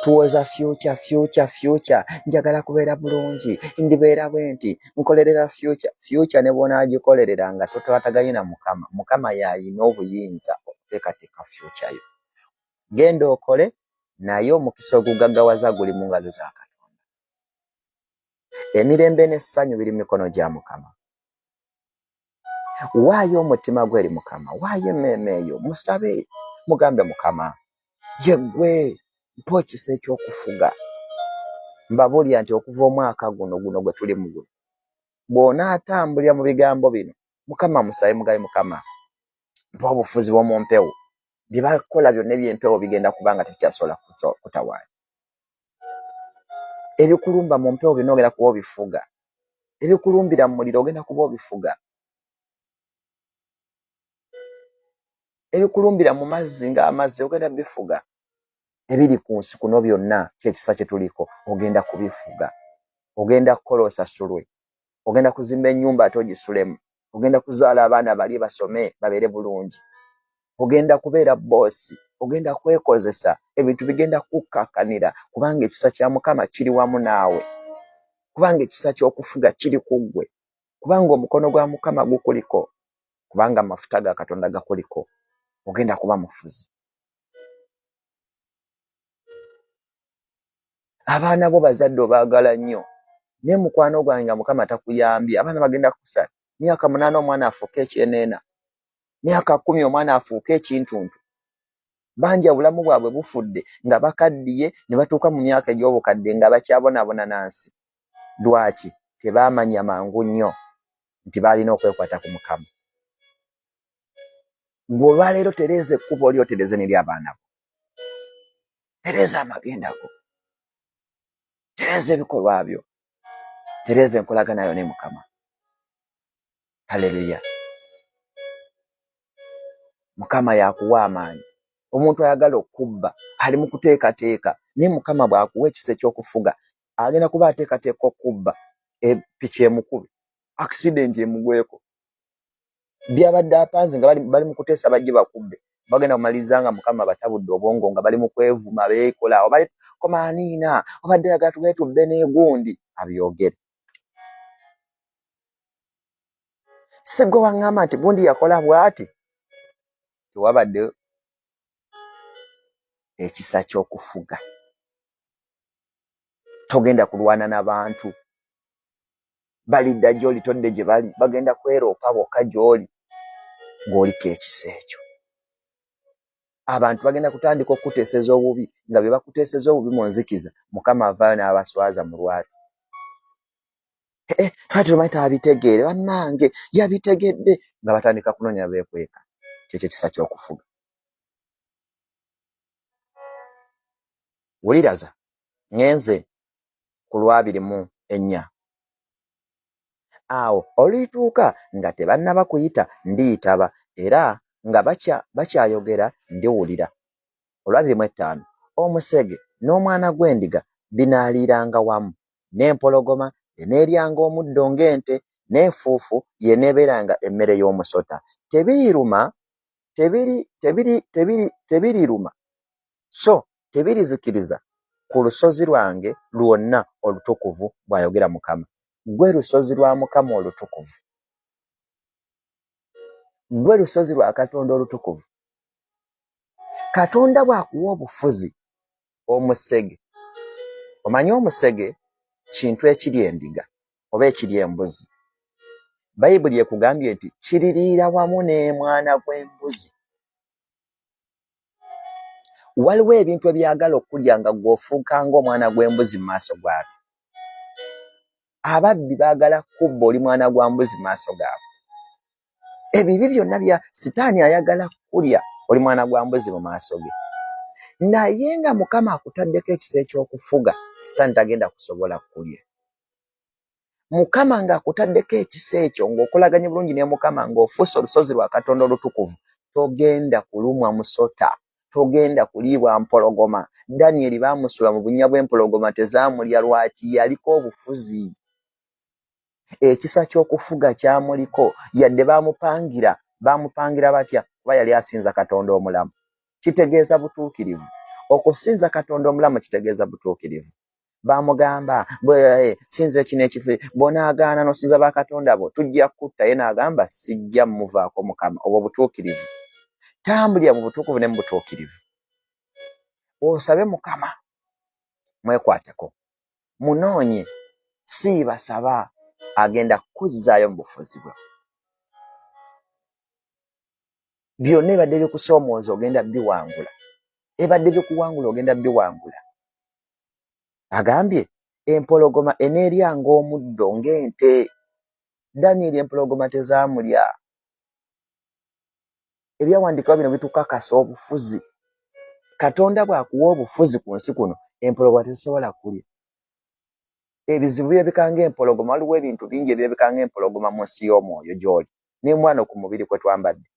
Tuwoza future, future, future, njagala kubeera bulungi, ndibeera bwe nti, nkolerera future. Future ne bw'onaagikolerera nga tokwataganye na Mukama, Mukama y'alina obuyinza okuteekateeka future yo. Genda okole, naye omukisa ogugaggawaza guli mu ngalo za Katonda. Emirembe n'essanyu biri mu mikono gya Mukama. Waayo omutima gwo eri Mukama, waayo emmeeme eyo, musabe, mugambe Mukama, yeggwe mpa ekisa eky'okufuga. Mbabuulira nti okuva omwaka guno guno gwe tulimu guno, bw'onaatambulira mu bigambo bino, Mukama musabe, mugambe Mukama, mpa obufuzi bw'omu mpewo. Bye bakola byonna eby'empewo bigenda kuba nga tebikyasobola kutawaanya. Ebikulumba mu mpewo byonna ogenda kuba obifuga. Ebikulumbira mu muliro ogenda kuba obifuga. Ebikulumbira mu mazzi ng'amazzi ogenda bifuga. Ebiri ku nsi kuno byonna kyekisa kye tuliko ogenda kubifuga. Ogenda kukola osasulwe. Ogenda kuzimba ennyumba ate ogisulemu. Ogenda kuzaala abaana balye basome babeere bulungi. Ogenda kubeera bboosi, ogenda kwekozesa, ebintu bigenda kukkakkanira kubanga ekisa kya Mukama kiri wamu naawe, kubanga ekisa ky'okufuga kiri ku ggwe, kubanga omukono gwa Mukama gukuliko, kubanga amafuta ga Katonda gakuliko, ogenda kuba mufuzi. Abaana bo bazadde obaagala nnyo, naye mukwano gwange nga Mukama takuyambye, abaana bagenda kukusala myaka 8 omwana afuuke ekyeneena, myaka 10 omwana afuuke ekintuntu. Bangi obulamu bwabwe bufudde nga bakaddiye ne batuuka mu myaka egy'obukadde nga bakyabonaabona na nsi. Lwaki? Tebaamanya mangu nnyo nti baalina okwekwata ku Mukama. Ggwe olwaleero tereeza ekkubo lyo, otereeze n'ery'abaana bo. Tereeza amagenda go, tereeza ebikolwa byo, tereeza enkolagana yo ne Mukama. Haleluya! Mukama yakuwa amaanyi. Omuntu ayagala okubba ali mu kuteekateeka, naye Mukama bw'akuwa ekisa eky'okufuga agenda kuba ateekateeka okubba, epiki emukube, akisidenti emugweko, byabadde apanze nga bali mu kuteesa bajje bakubbe, bagenda kumaliriza nga Mukama batabudde obwongo nga bali mu kwevuma beekola obali komaaniina obadde oyagala tugende tubbe n'egundi abyogere. Si gwe waŋŋamba nti gundi yakola bw'ati? Tewabadde ekisa ky'okufuga. Togenda kulwana na bantu. Balidda gy'oli todde gye bali, bagenda kweroopa bokka gy'oli ng'oliko ekisa ekyo. Abantu bagenda kutandika okukuteeseza obubi nga bye bakuteeseza obubi mu nzikiza, Mukama avaayo n'abaswaza mu lwatu. Eh, twali tumanyi tabitegeere, bannange yabitegedde, nga batandika kunoonya beekweka. Kyekyo ekisa ky'okufuga. Wuliraza ŋŋenze ku lwabiri mu ennya. Awo olulituuka nga tebannaba kuyita ndiyitaba, era nga bakyayogera ndiwulira. Olwabiri mu ettaano. Omusege n'omwana gw'endiga binaaliiranga wamu, n'empologoma eneeryanga omuddo ng'ente, n'enfuufu y'eneebeeranga emmere y'omusota. Tebiriruma, tebiri, tebiri, tebiri, tebiriruma, so tebirizikiriza ku lusozi lwange lwonna olutukuvu, bw'ayogera Mukama. Ggwe lusozi lwa Mukama olutukuvu. Ggwe lusozi lwa Katonda olutukuvu. Katonda bw'akuwa obufuzi, omusege, omanyi omusege kintu ekiri endiga oba ekiri embuzi. Bayibuli ekugambye nti kiririira wamu n'emwana gw'embuzi. Waliwo ebintu ebyagala okulya nga ggwe ofuuka ng'omwana gw'embuzi mu maaso gaabyo. Ababbi baagala kubba oli mwana gwa mbuzi mu maaso gaabwe. Ebibi byonna bya Sitaani ayagala kulya oli mwana gwa mbuzi mu maaso ge. Naye nga Mukama akutaddeko ekisa eky'okufuga, Sitaani tagenda kusobola kulya. Mukama ng'akutaddeko ekisa ekyo, ng'okolaganye bulungi ne Mukama, ng'ofuuse olusozi lwa Katonda olutukuvu, togenda kulumwa musota, togenda kuliibwa mpologoma. Danyeri baamusuula mu bunnya bw'empologoma tezaamulya. Lwaki? Yaliko obufuzi. Ekisa ky'okufuga kyamuliko, yadde baamupangira. Baamupangira batya? Kuba yali asinza Katonda omulamu. Kitegeeza butuukirivu. Okusinza Katonda omulamu kitegeeza butuukirivu. Bamugamba, sinza ekino ekifu, bw'onaagaana n'osinza bakatonda bo tujja kukutta. Ye n'agamba, sijja muvaako Mukama. Obwo butuukirivu. Tambulira mu butukuvu ne mu butuukirivu, osabe Mukama, mwekwateko, munoonye. Siiba saba, agenda kukuzzaayo mu bufuzi bwe. Byonna ebadde bikusoomooza ogenda biwangula, ebadde bikuwangula ogenda biwangula. Agambye empologoma eneeryanga omuddo ng'ente. Danyeri empologoma tezaamulya. Ebyawandiikibwa bino bitukakasa obufuzi. Katonda bw'akuwa obufuzi ku nsi kuno, empologoma tezisobola kulya. Ebizibu birabika ng'empologoma. Waliwo ebintu bingi ebirabika ng'empologoma mu nsi y'omwoyo gy'oli n'emwano ku mubiri kwe twambadde.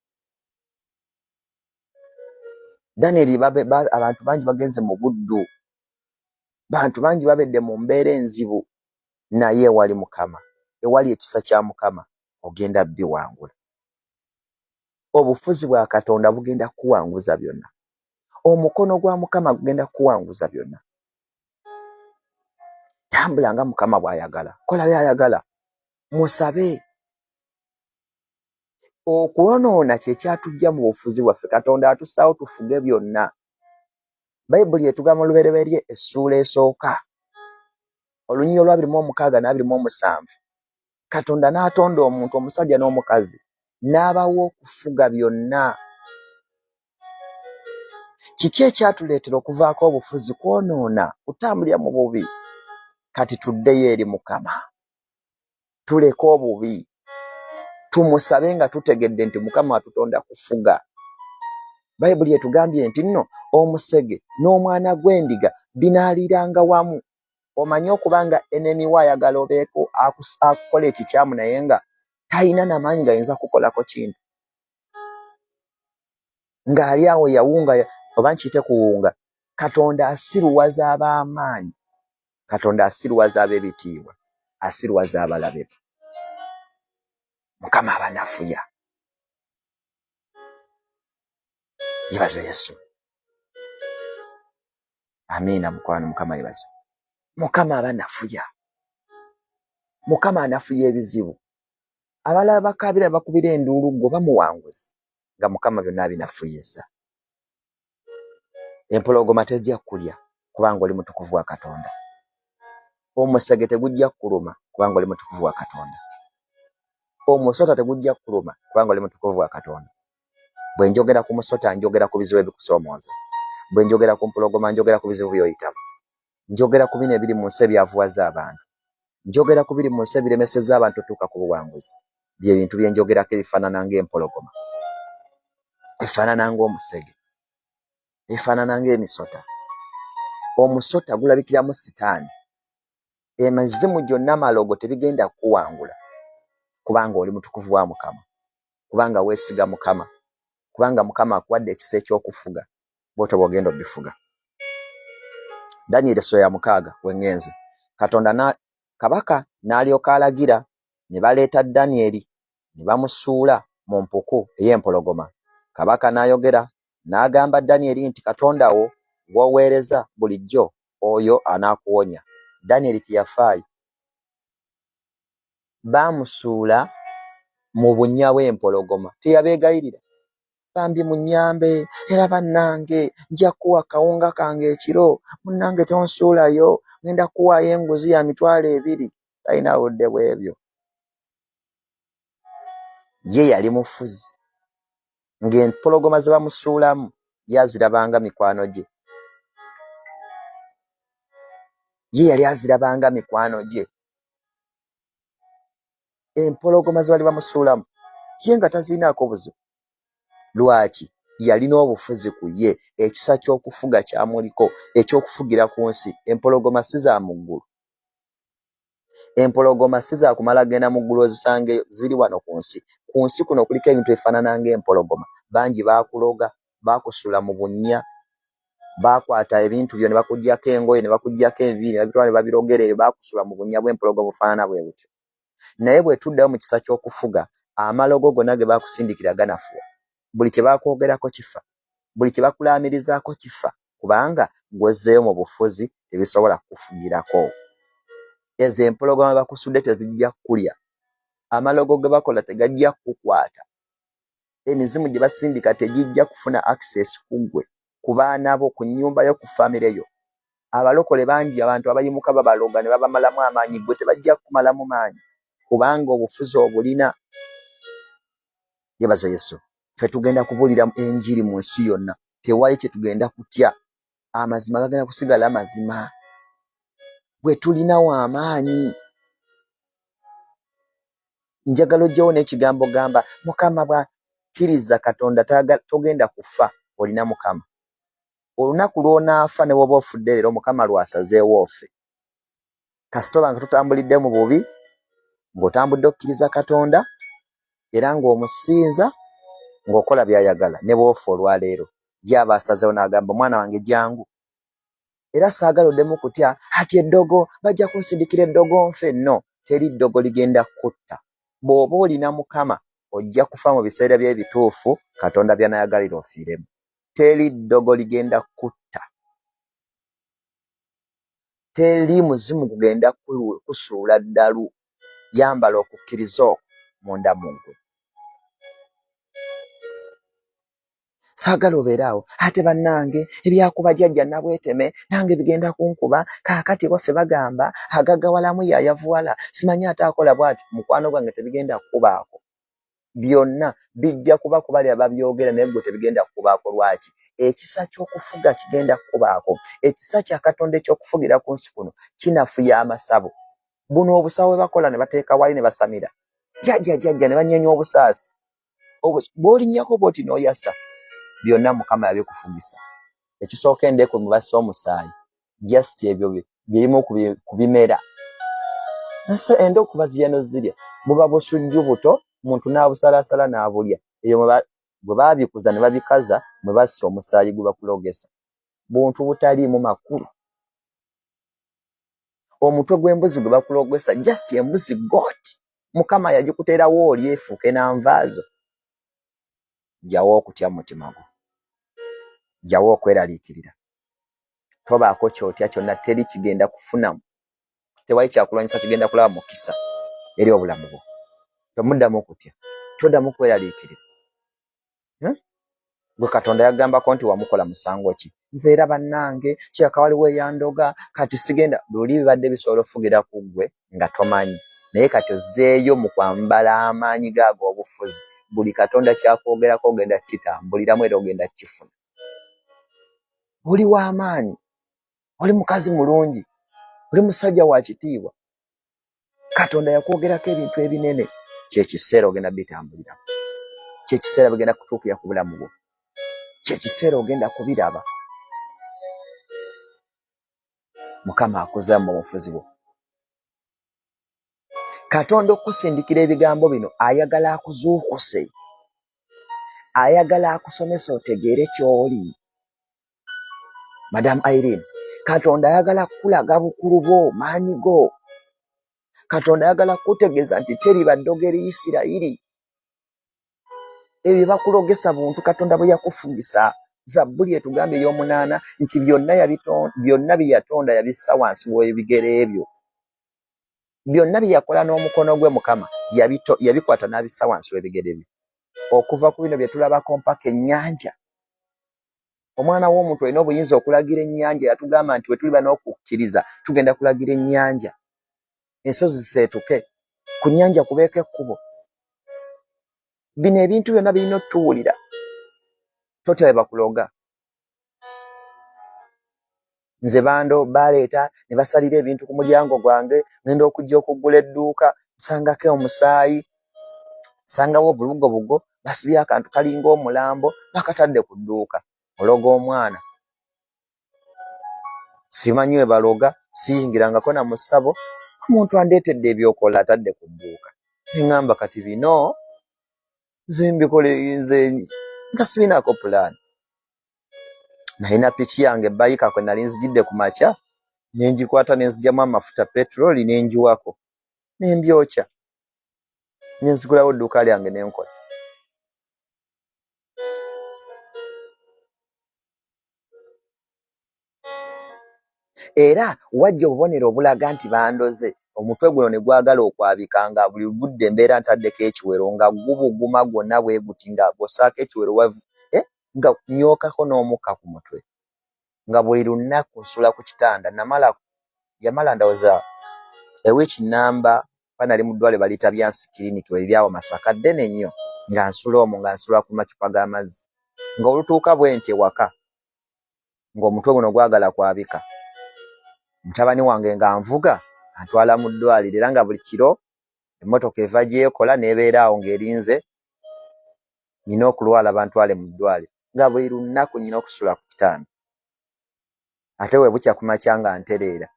Danyeri, abantu bangi bagenze mu buddu, bantu bangi babedde mu mbeera enzibu, naye ewali Mukama, ewali ekisa kya Mukama, ogenda biwangula. Obufuzi bwa Katonda bugenda kukuwanguza byonna. Omukono gwa Mukama gugenda kukuwanguza byonna. Tambula nga Mukama bw'ayagala, kola by'ayagala, musabe. Okwonoona kye kyatujja mu bufuzi bwaffe. Katonda atussaawo tufuge byonna. Bayibuli etugamba mu Lubereberye essuula esooka olunyiriri olwabiri mu omukaaga n'abiri mu omusanvu, Katonda n'atonda omuntu omusajja n'omukazi n'abawa okufuga byonna. Kiki ekyatuleetera okuvaako obufuzi? Kwonoona, kutambulira mu bubi. Kati tuddeyo eri Mukama, tuleke obubi, tumusabe nga tutegedde nti Mukama atutonda kufuga. Bayibuli etugambye nti nno omusege n'omwana gw'endiga binaaliranga wamu. Omanyi okuba nga enemi wo ayagala obeeko akukola ekikyamu naye nga talina namaanyi gayinza kukolako kintu, ng'ali awo yawunga, oba nkiyite kuwunga. Katonda asiruwaza ab'amaanyi, Katonda asiruwaza ab'ebitiibwa, asiruwaza abalabe be. Mukama abanafuya. Yebazo Yesu. Amiina mukwano, Mukama yebazo. Mukama abanafuya, Mukama anafuya ebizibu. Abalala bakaabira bakubira enduulu, gwe bamuwanguzi nga Mukama byonna abinafuyizza. Empologoma tejja kukulya kubanga oli mutukuvu wa Katonda. Omusege tegujja kukuluma kubanga oli mutukuvu wa Katonda. Omusota tegujja kukuluma kubanga oli mutukuvu wa Katonda. Bwe njogera ku musota, njogera ku bizibu ebikusoomooza. Bwe njogera ku mpologoma, njogera ku bizibu by'oyitamu. Njogera ku bino ebiri mu nsi ebyavuwaza abantu. Njogera ku biri mu nsi ebiremesezza abantu otuuka ku buwanguzi. Bye bintu bye njogerako ebifaanana ng'empologoma, ebifaanana ng'omusege, ebifaanana ng'emisota. Omusota gulabikiramu sitaani. Emizimu gyonna malogo tebigenda kukuwangula kubanga oli mutukuvu wa Mukama, kubanga weesiga Mukama, kubanga Mukama akuwadde ekisa eky'okufuga. Bw'otyo bw'ogenda obifuga. Danyeri essula ya 6 we ŋŋenze. Katonda na kabaka n'alyoka alagira ne baleeta Danyeri ne bamusuula mu mpuku ey'empologoma. Kabaka n'ayogera n'agamba Danyeri nti, Katonda wo gw'oweereza bulijjo oyo anaakuwonya. Danyeri teyafaayo. Baamusuula mu bunnya bw'empologoma. Teyabeegayirira. Bambi munnyambe, era bannange nja kukuwa akawunga kange ekiro, munnange tonsuulayo, ŋŋenda kukuwaayo enguzi ya 20,000. Talina budde bw'ebyo. Ye yali mufuzi. Ng'empologoma ze bamusuulamu ye azirabanga mikwano gye. Ye yali azirabanga mikwano gye. Empologoma ze bali bamusuulamu ye nga tazirinaako buzibu. Lwaki? Yalina obufuzi ku ye, ekisa ky'okufuga kyamuliko, eky'okufugira ku nsi. Empologoma si za mu ggulu. Empologoma si za kumala genda mu ggulu ozisangeyo, ziri wano ku nsi. Ku nsi kuno kuliko ebintu ebifaanana ng'empologoma. Bangi baakuloga, baakusuula mu bunnya, baakwata ebintu byo ne bakuggyako engoye, ne bakuggyako enviiri, ne babitwala ne babirogera eyo, baakusuula mu bunnya bw'empologoma obufaanana bwe butyo. Naye bwe tuddayo mu kisa ky'okufuga, amalogo gonna ge baakusindikira ganafuwa. Buli kye bakwogerako kifa. Buli kye bakulaamirizaako kifa, kubanga gw'ozzeeyo mu bufuzi tebisobola kukufugirako. Ezo empologoma bakusudde tezijja kukulya. Amalogo ge bakola tegajja kukukwata. Emizimu gye basindika tegijja kufuna access ku ggwe, ku baana bo, ku nnyumba yo, ku famire yo. Abalokole bangi abantu abayimuka babaloga ne babamalamu amaanyi, ggwe tebajja kukumalamu maanyi kubanga obufuzi obulina. Yeebazibwe Yesu. Ffe tugenda kubuulira enjiri mu nsi yonna, tewali kye tugenda kutya. Amazima gagenda kusigala mazima. Gwe tulina wa maanyi. Njagala ojjewo n'ekigambo gamba Mukama bwa kkiriza Katonda togenda kufa, olina Mukama. Olunaku lw'onaafa ne bw'oba ofudde leero Mukama lw'asazeewo ofe. Kasita oba nga totambulidde mu bubi, ng'otambudde okkiriza Katonda era ng'omusinza ng'okola by'ayagala ne bw'ofa olwaleero ye aba asazeewo n'agamba omwana wange jangu. Era saagala oddemu kutya ati eddogo bajja kunsindikira eddogo nfe. No, teri ddogo ligenda kukutta. Bw'oba olina Mukama ojja kufa mu biseera bye ebituufu Katonda by'anaayagalira ofiiremu. Teri ddogo ligenda kukutta. Teri muzimu gugenda kusuula ddalu. Yambala okukkiriza okwo munda mu ggwe. Saagala obeere awo ate bannange ebyakuba jjajja Nabweteme nange bigenda kunkuba kaakati ewaffe bagamba agaggawalamu y'ayavuwala simanyi ate akola bw'ati. Mukwano gwange tebigenda kukubaako. Byonna bijja kuba ku bali ababyogera naye ggwe tebigenda kukubaako. Lwaki? Ekisa ky'okufuga kigenda kukubaako. Ekisa kya Katonda eky'okufugira ku nsi kuno kinafuya amasabo. Buno obusawo bwe bakola ne bateeka wali ne basamira jjajja jjajja ne banyeenya obusaasi. Bw'olinnyako bw'oti n'oyasa, byonna Mukama yabikufugisa. Ekisooka endeku mwe bassa omusaayi, just ebyo byebimu ku bimera. Nse endeku bazirya n'ozirya, buba busujju buto muntu n'abusalaasala n'abulya. Eyo bwe babikuza ne babikaza mwe bassa omusaayi gwe bakulogesa. Buntu butaliimu makulu. Omutwe gw'embuzi gwe bakulogesa just embuzi goat Mukama yagikuteerawo oli efuuke na nvaazo. Ggyawo okutya mu mutima gwo, ggyawo okweraliikirira, tobaako ky'otya kyonna, teri kigenda kufuna, tewali kyakulwanyisa kigenda kulaba mukisa eri obulamu bwo. Tomuddamu kutya, toddamu kweraliikirira. Eh? Gwe Katonda yagambako nti wamukola musango ki? Nze era bannange kiraka waliwo eyandoga kati sigenda. Luli bibadde bisobola okufugira ku ggwe nga tomanyi, naye kati ozzeeyo mu kwambala amaanyi go ag'obufuzi. Buli Katonda ky'akwogerako ogenda kukitambuliramu era ogenda kukifuna. Oli w'amaanyi, oli mukazi mulungi, oli musajja wa kitiibwa. Katonda yakwogerako ebintu ebinene. Kye kiseera ogenda bitambuliramu, kye kiseera bigenda kutuukira ku bulamu bwo, kye kiseera ogenda kubiraba. Mukama akuza mu bufuzi bwo. Katonda okukusindikira ebigambo bino ayagala akuzuukuse, ayagala akusomese otegeere ky'oli. Madam Irene, Katonda ayagala kukulaga bukulu bwo, maanyi go. Katonda ayagala kukutegeeza nti teriba ddogo eri Isirayiri. Ebyo bakulogesa buntu Katonda bwe yakufugisa. Zabbuli etugambye ey'omunaana nti byonna byonna bye yatonda yabissa wansi w'ebigere byo. Byonna bye yakola n'omukono gwe Mukama yabikwata n'abissa wansi w'ebigere bye. Okuva ku bino bye tulabako mpaka ennyanja. Omwana w'omuntu olina obuyinza okulagira ennyanja. Yatugamba nti bwe tuliba n'okukkiriza tugenda kulagira ennyanja, ensozi ziseetuke, ku nnyanja kubeeko ekkubo. Bino ebintu byonna birina otuwulira. Totya bwe bakuloga. Nze bando baleeta ne basalira ebintu ku mulyango gwange, ngenda okujja okuggula edduuka nsangako omusaayi, nsangawo obubugobugo, basibye akantu kalinga omulambo bakatadde ku dduuka. Ologa omwana, simanyi we baloga, siyingirangako na musabo, omuntu andeetedde ebyokola atadde ku dduuka. Ne ŋŋamba kati bino nze mbikole nze nga sibinaako pulaani. Nalina piki yange bayika kwe nali nzijidde ku makya ne ngikwata ne nzigyamu amafuta petulooli ne ngiwako ne mbyokya ne nzigulawo edduuka lyange ne nkola. Era wajja obubonero obulaga nti bandoze, omutwe guno ne gwagala okwabika nga buli budde mbeera ntaddeko ekiwero nga gubuguma gwonna bwe guti nga bw'ossaako ekiwero wavu, eh, nga nyookako n'omukka ku mutwe. Nga buli lunaku nsula ku kitanda. Namala yamala ndowooza ewiiki nnamba, kuba nali mu ddwaliro baliyita Byansi Clinic, we liri awo Masaka, ddene nnyo, nga nsula omwo, nga nsula ku macupa g'amazzi. Nga olutuuka bwe nti ewaka, ng'omutwe guno gwagala kwabika, mutabani wange nga nvuga antwala mu ddwaliro, era nga buli kiro emmotoka eva gyekola n'ebeera awo ng'erinze nyina okulwala bantwale mu ddwaliro. Nga buli lunaku nyina okusula ku kitanda, ate we bukya ku makya nga ntereera.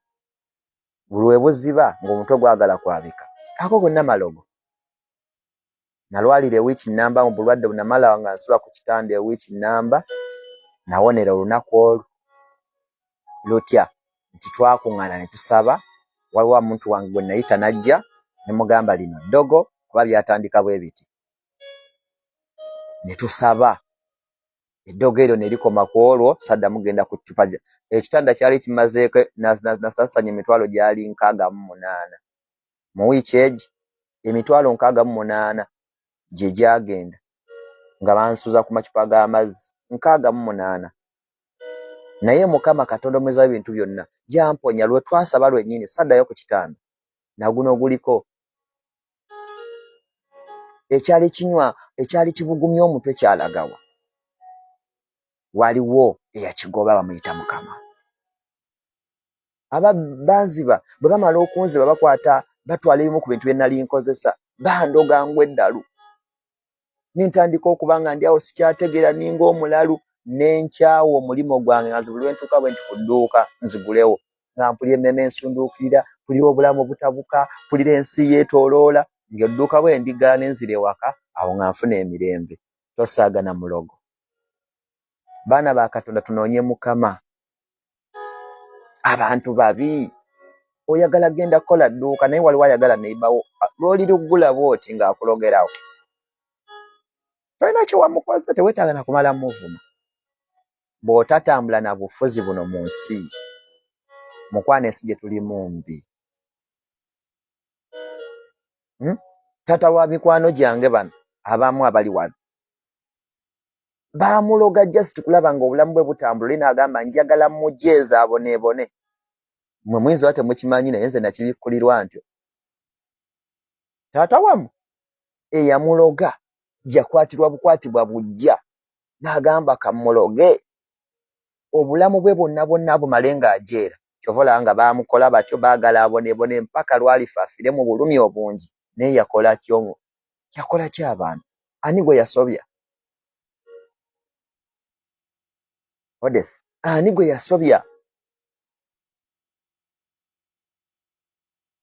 Buli we buziba ng'omutwe gwagala kwabika. Ago gonna malogo. Nalwalira ewiiki nnamba mu bulwadde bunamala nga nsula ku kitanda ewiiki nnamba, nawonera olunaku olwo. Lutya nti twakuŋŋaana ne tusaba, waliwo omuntu wange gwe nayita n'ajja ne mugamba lino ddogo kuba byatandika bwe biti, ne tusaba eddogo eryo ne likoma ku olwo. Saddamu genda ku ccupa. Ekitanda kyali kimazeeko, nasasanya emitwalo gyali 68 mu wiiki egi, emitwalo 68 gye gyagenda nga bansuza ku macupa g'amazzi, 68. Naye Mukama Katonda omweza w'ebintu byonna yamponya lwe twasaba lwennyini, saddayo ku kitanda. Naguno guliko ekyali kinywa, ekyali kibugumya omutwe kyalagawa? Waliwo eyakigoba, bamuyita Mukama. Aba banziba, bwe bamala okunziba bakwata batwala ebimu ku bintu bye nali nkozesa, bandoga ngwa eddalu, ne ntandika okuba nga ndi awo sikyategeera, ninga omulalu, ne nkyawa omulimu gwange. Nga nze buli lwe ntuuka bwe nti ku dduuka nzigulewo, nga mpulira emmeeme ensunduukirira, mpulira obulamu butabuka, mpulira ensi yeetooloola. Ng'edduuka bwe ndiggala ne nzira ewaka, awo nga nfuna emirembe. Tosaagana mulogo. Baana ba Katonda, tunoonye Mukama. Abantu babi. Oyagala genda kukola dduuka, naye waliwo ayagala neibawo lw'oliruggula bw'oti ng'akulogerawo. Tolina kye wamukoze, teweetaaga na kumala muvuma. Bw'otatambula na bufuzi buno mu nsi, mukwano, ensi gye tulimu mbi. Taata wa mikwano gyange bano abamu abali wano baamuloga just kulaba nga obulamu bwe butambula. Oli n'agamba njagala mujeeza aboneebone. Mwe muyinza oba temukimanyi, naye nze nakibikkulirwa ntyo taata wammwe eyamuloga yakwatirwa bukwatibwa bujja n'agamba kamuloge obulamu bwe bwonna bwonna bumale ng'ajeera. Kyova olaba nga baamukola batyo, baagala aboneebone mpaka lwalifa afire mu bulumi obungi. Naye yakola ki? Yakola ki abantu? Ani gwe yasobya? Odes, ani gwe yasobya?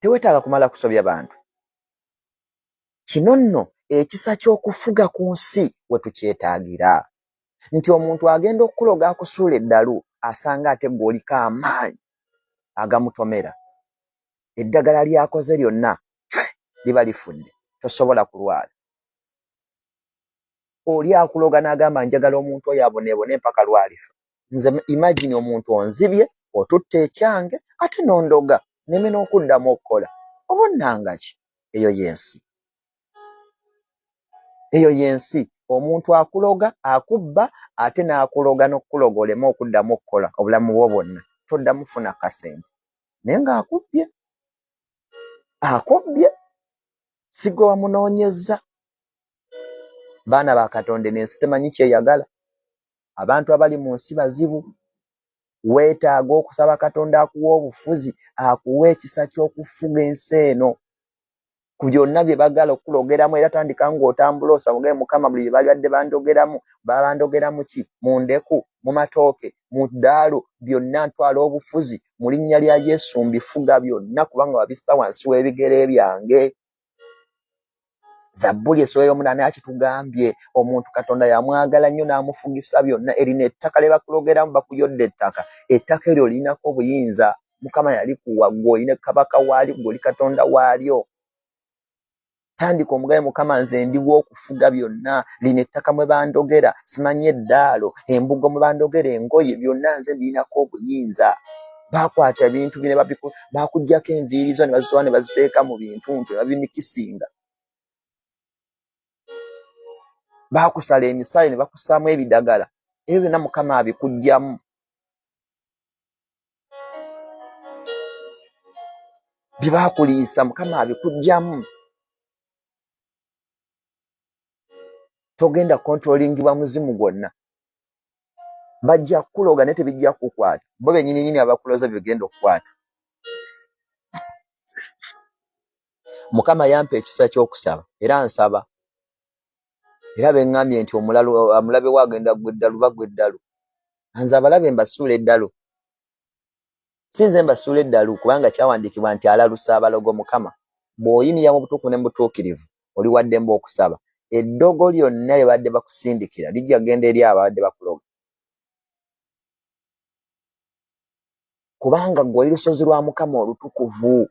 Teweetaaga kumala kusobya bantu. Kino nno ekisa ky'okufuga ku nsi we tukyetaagira, nti omuntu agenda okukuloga akusuula eddalu, asanga ate gwe oliko amaanyi agamutomera. Eddagala lyakoze lyonna cwe liba lifudde, tosobola kulwala. Oli akuloga n'agamba njagala omuntu oyo aboneebone mpaka lwalifa. Nze imagine omuntu onzibye, otutte ekyange, ate n'ondoga neme n'okuddamu okukola, oba onnanga ki? Eyo y'ensi, eyo y'ensi. Omuntu akuloga akubba, ate n'akuloga n'okukuloga oleme okuddamu okukola obulamu bwo bwonna, toddamu funa kasente, naye ng'akubbye, akubbye, si gwe wamunoonyezza. Baana ba Katonda, eno ensi temanyi kyeyagala. Abantu abali mu nsi bazibu. Weetaaga okusaba Katonda akuwa obufuzi, akuwa ekisa ky'okufuga ensi eno ku byonna bye bagala okukulogeramu. Era tandika ng'otambula osabuge Mukama, buli bye babadde bandogeramu, babandogeramu ki? Mu ndeku, mu matooke, mu ddaalo, byonna ntwala obufuzi mu linnya lya Yesu, mbifuga byonna kubanga wabissa wansi w'ebigere byange. Zabbuli essula ey'omunaana yakitugambye, omuntu Katonda yamwagala nnyo n'amufugisa byonna. Erino ettaka lye bakulogeramu, bakuyodde ettaka, ettaka eryo olinako obuyinza. Mukama yalikuwa, ggwe olina kabaka waalyo, ggwe oli Katonda waalyo. Tandika omugabe, Mukama nze ndiwo okufuga byonna. Lino ettaka mwe bandogera, simanyi eddaalo, embugo mwe bandogera, engoye, byonna nze mbirinako obuyinza. Bakwata ebintu bine, bakuggyako enviiri zo ne bazitwala ne baziteeka mu bintu ntu ne babimikisinga, bakusala emisale ne bakusaamu ebidagala, ebyo byonna Mukama abikuggyamu. Bye baakuliisa Mukama abikuggyamu. Togenda kontrolingibwa muzimu gwonna. Bajja kukuloga naye tebijja kukukwata. Bo bennyini nnyini abakuloza bye bigenda okukwata. Mukama yampa ekisa ky'okusaba era nsaba. Era beŋŋambye nti omulalu omulabe we agenda gwa eddalu bagwa eddalu. Nze abalabe mbasuula eddalu. Si nze mbasuula eddalu kubanga kyawandiikibwa nti alalusa abalogo Mukama. Bw'oyimirira mu butuufu ne mu butuukirivu oli wa ddembe okusaba. Eddogo lyonna lye babadde bakusindikira lijja kugenda eri abo ababadde bakuloga. Kubanga ggwe oli lusozi lwa Mukama olutukuvu.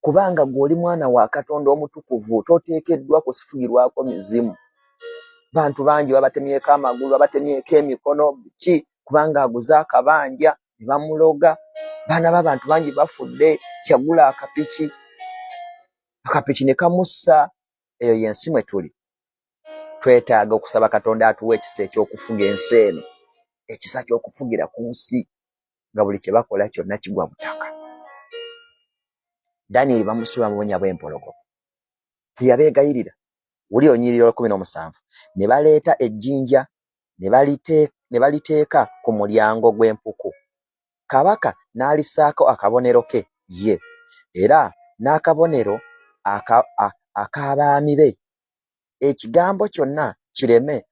Kubanga ggwe oli mwana wa Katonda omutukuvu, toteekeddwa kusifugirwako mizimu. Bantu bangi babatemyeko amagulu, babatemyeko emikono, biki, kubanga aguze akabanja ne bamuloga. Baana b'abantu bangi bafudde, yagula akapiki, akapiki ne kamussa. Eyo y'ensi mwe tuli. Twetaaga okusaba Katonda atuwe ekisa eky'okufuga ensi eno, ekisa ky'okufugira ku nsi. Nga buli kye bakola kyonna kigwa butaka. Danyeri bamusuula mu bunnya bw'empologoma. Teyabeegayirira. Wulira olunyiriri olw'ekkumi n'omusanvu. Ne baleeta ejjinja ne baliteeka ku mulyango gw'empuku. Kabaka n'alissaako akabonero ke ye, era n'akabonero ak'abaami be, ekigambo kyonna kireme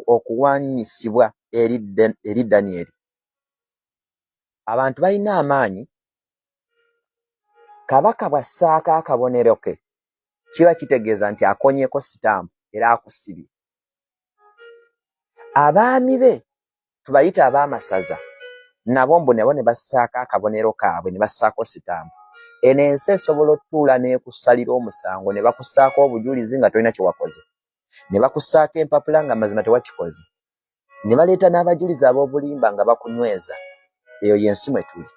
okuwanyisibwa eri Danyeri. Abantu balina amaanyi. Kabaka bw'assaako akabonero ke, kiba kitegeeza nti akonyeeko sitampu era akusibye. Abaami be tubayite ab'amasaza nabo mbu nabo ne bassaako akabonero kaabwe ne bassaako sitampu. Eno ensi esobola otutuula n'ekusalira omusango ne bakussaako obujulizi nga tolina kye wakoze, ne bakussaako empapula nga mazima tewakikoze, ne baleeta n'abajulizi ab'obulimba nga bakunyweza. Eyo y'ensi mwe tuli.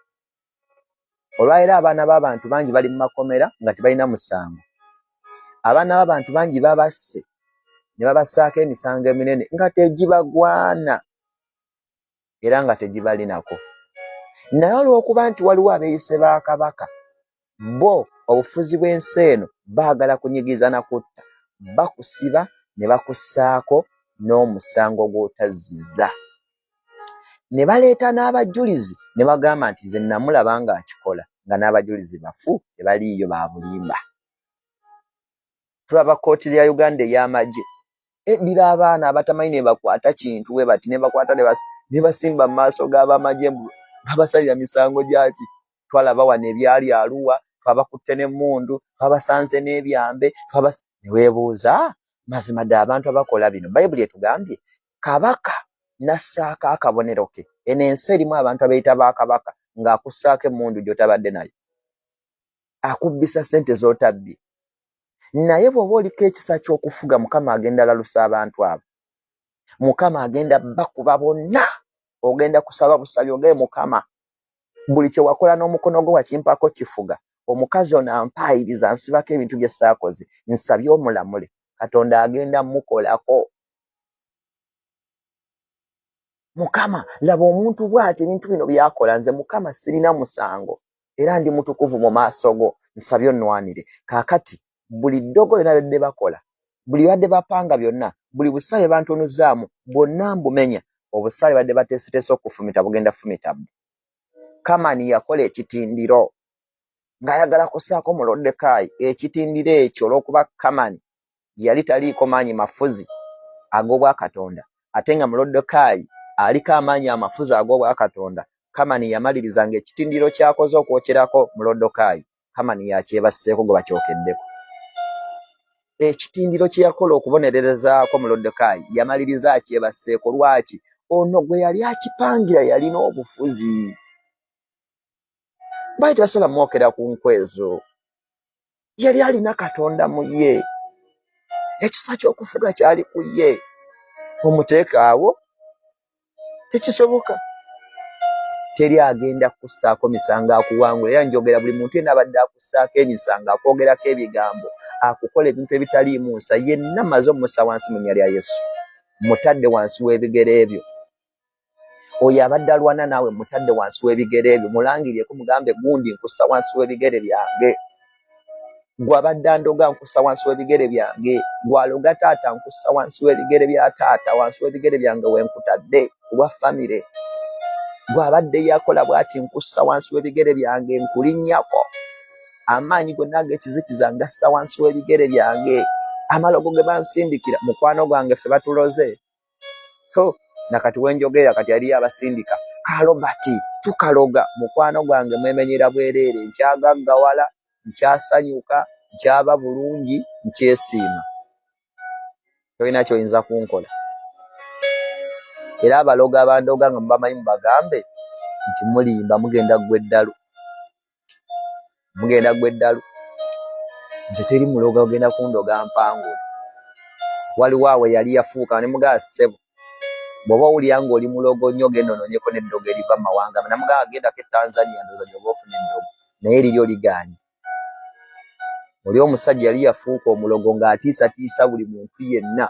Olwaleero abaana b'abantu bangi bali mu makomera nga tebalina musango. Abaana b'abantu bangi babasse ne babassaako emisango eminene nga tegibagwana era nga tegibalinako. Naye olw'okuba nti waliwo abeeyise ba kabaka, bo obufuzi bw'ensi eno baagala kunyigiza na kutta, bakusiba ne bakussaako n'omusango gw'otazziza. Ne baleeta n'abajulizi ne bagamba nti nze namulaba ng'akikola, nga n'abajulizi bafu tebaliiyo ba bulimba. Tulaba kkooti ya Uganda ey'amagye eddira abaana abatamanyi nebakwata kintu bwe bati nebakwata ne basimba mu maaso g'abamagye mbu babasalira misango gyaki. Twalaba wano ebyali Arua, twabakutte n'emmundu, twabasanze n'ebyambe, ne weebuuza mazima ddala abantu abakola bino. Bayibuli etugambye kabaka n'assaako akabonero ke. Eno ensi erimu abantu abeeyita ba kabaka ng'akussaako emmundu gy'otabadde nayo, akubbisa ssente z'otabbye. Naye bw'oba oliko ekisa ky'okufuga, Mukama agenda lalusa abantu abo. Mukama agenda bakuba bonna. Ogenda kusaba busabi ogaye Mukama, buli kye wakola n'omukono gwo wakimpaako kifuga. Omukazi ono ampaayiriza, nsibako ebintu bye saakoze, nsabye omulamule. Katonda agenda mukolako. Mukama, laba omuntu bw'ati ebintu bino by'akola, nze Mukama sirina musango era ndi mutukuvu mu maaso go, nsabye onnwanire. Kaakati buli ddogo lyonna lyebadde bakola, buli byebadde bapanga byonna, buli busaale bantunuzzaamu bwonna mbumenya, obusaale badde bateeseteese okufumita bugenda fumita bbo. Kamani yakola ekitindiro ng'ayagala kussaako Moluddekaayi ekitindiro ekyo olw'okuba Kamani yali taliiko maanyi mafuzi ag'obwakatonda, ate nga Moluddekaayi aliko amaanyi amafuzi ag'obwakatonda. Kamani yamaliriza ng'ekitindiro ky'akoze okwokyerako Moluddekaayi, Kamani y'akyebasseeko gwe bakyokeddeko. Ekitindiro kye yakola okubonererezaako Moluddekaayi yamaliriza akyebasseeko. Lwaki? Ono gwe yali akipangira yalina obufuzi. Baali tebasobola mwokera ku nkwezo. Yali alina Katonda mu ye. Ekisa ky'okufuga kyali ku ye. Omuteeka awo tekisoboka. Teri agenda kukussaako misango akuwangula. Era njogera buli muntu yenna abadde akussaako emisango, akwogerako ebigambo, akukola ebintu ebitaliimu nsa, yenna mmaze omussa wansi mu nnya lya Yesu. Mutadde wansi w'ebigere ebyo. Oyo abadde alwana naawe mutadde wansi w'ebigere ebyo, mulangirieko mugambe gundi nkussa wansi w'ebigere byange. Gwe abadde andoga nkussa wansi w'ebigere byange. Gwe aloga taata nkussa wansi w'ebigere bya taata, wansi w'ebigere byange wenkutadde kulwa famire. Gwe abadde yakola bw'ati nkussa wansi w'ebigere byange, nkulinnyako. Amaanyi gonna ag'ekizikiza ngassa wansi w'ebigere byange. Amalogo ge bansindikira mukwano gwange ffe batuloze to nakati wenjogerera kati aliyo abasindika ka Robert tukaloga mukwano gwange mwemenyera bwereere, nkyagaggawala, nkyasanyuka, nkyaba bulungi, nkyesiima, tolina kyoyinza kunkola. Era abaloga abandoga nga mubamanyi mubagambe nti mulimba, mugenda ggwa eddalu, mugenda gwa eddalu. Nze teri muloga ogenda kundoga mpangule. Waliwo awo yali yafuuka ne mugaa ssebo, bw'oba owulira ng'oli mulogo nnyo genda onoonyeko n'eddogo eriva mu mawanga. Namugaa gendako e Tanzania, ndowooza gy'oba ofuna eddogo, naye liryo ligaanye. Oli omusajja yali yafuuka omulogo ng'atiisatiisa buli muntu yenna.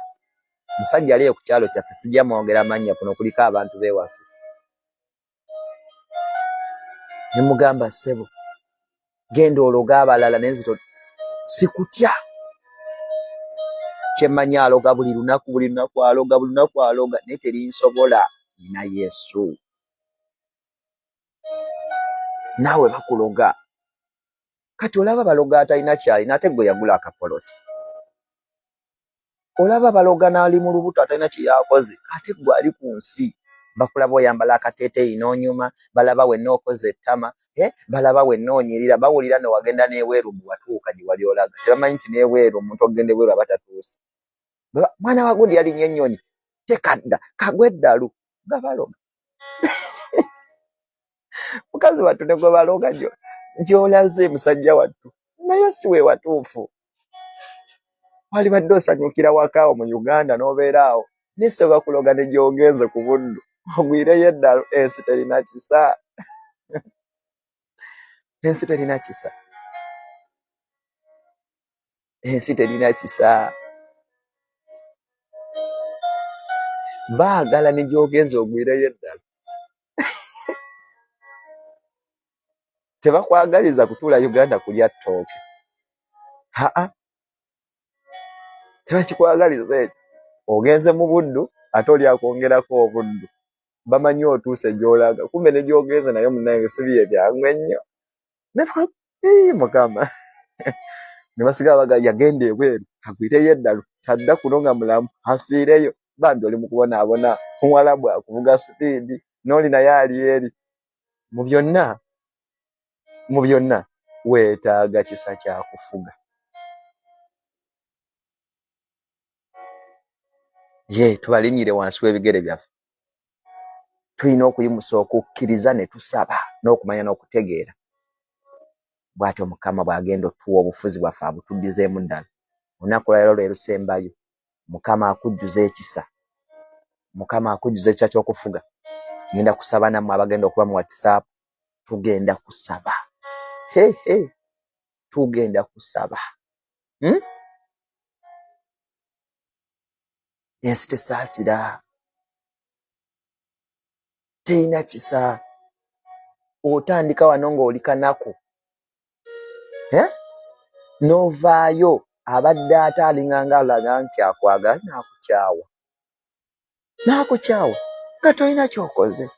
Musajja ali eyo ku kyalo kyaffe, sijja mwogera mannya, kuno kuliko abantu b'ewaffe. Ne mugamba ssebo genda ologa abalala naye nze sikutya. Kyemmanyi aloga buli lunaku, buli lunaku aloga, buli lunaku aloga, naye terinsobola, nina Yesu. Naawe bakuloga kati olaba baloga atalina kyalina ate gwe yagula akapoloti. Olaba baloga n'ali mu lubuto atalina kye yakoze ate gwe ali ku nsi. Bakulaba oyambala akateeteeyi n'onyuma, balaba wenna okoze ettama, eh, balaba wenna onyirira, bawulira no wagenda n'ebweru mbu watuuka gye wali olaga. Tebamanyi nti n'ebweru omuntu okugenda ebweru aba tatuuse. Mwana wa gundi yalinnya ennyonyi tekadda kagwa eddalu nga baloga. Mukazi wattu ne gwe baloga gy'olaze musajja wattu naye si we watuufu. Walibadde osanyukira waka awo mu Uganda n'obeera awo, naye se bakuloga ne gy'ogenze ku Buddu ogwireyo eddalu. Ensi terina kisa, ensi terina kisa, ensi terina kisa. Baagala ne gy'ogenze ogwireyo eddalu. Tebakwagaliza kutuula Uganda kulya ttooke, haa, tebakikwagaliza ekyo. Ogenze mu Buddu ate oli akwongerako obuddu, bamanyi otuuse gy'olaga, kumbe ne gy'ogenze nayo munnange si bye byangu ennyo. Mukama ne basigala baga yagenda ebweru agwireyo eddalu, tadda kuno nga mulamu, afiireyo. Bambi oli mu kubonaabona, omuwalabu akuvuga sipiidi n'oli naye ali eri. Mu byonna, mu byonna weetaaga kisa kya kufuga. Ye tubalinnyire wansi w'ebigere byaffe. Tulina okuyimusa okukkiriza ne tusaba n'okumanya n'okutegeera. Bw'atyo Mukama bw'agenda otuwa obufuzi bwaffe abutuddizeemu ddala. Olunaku lwaleero lwe lusembayo. Mukama akujjuza ekisa. Mukama akujjuza ekisa ky'okufuga. Ngenda kusaba nammwe abagenda okuba mu WhatsApp. Tugenda kusaba. He he. Tugenda kusaba. Hmm? Ensi tesaasira. Terina kisa. Otandika wano ng'oli kanaku. Eh? N'ovaayo abadde ate alinganga alaga nti akwagala n'akukyawa. N'akukyawa nga tolina ky'okoze.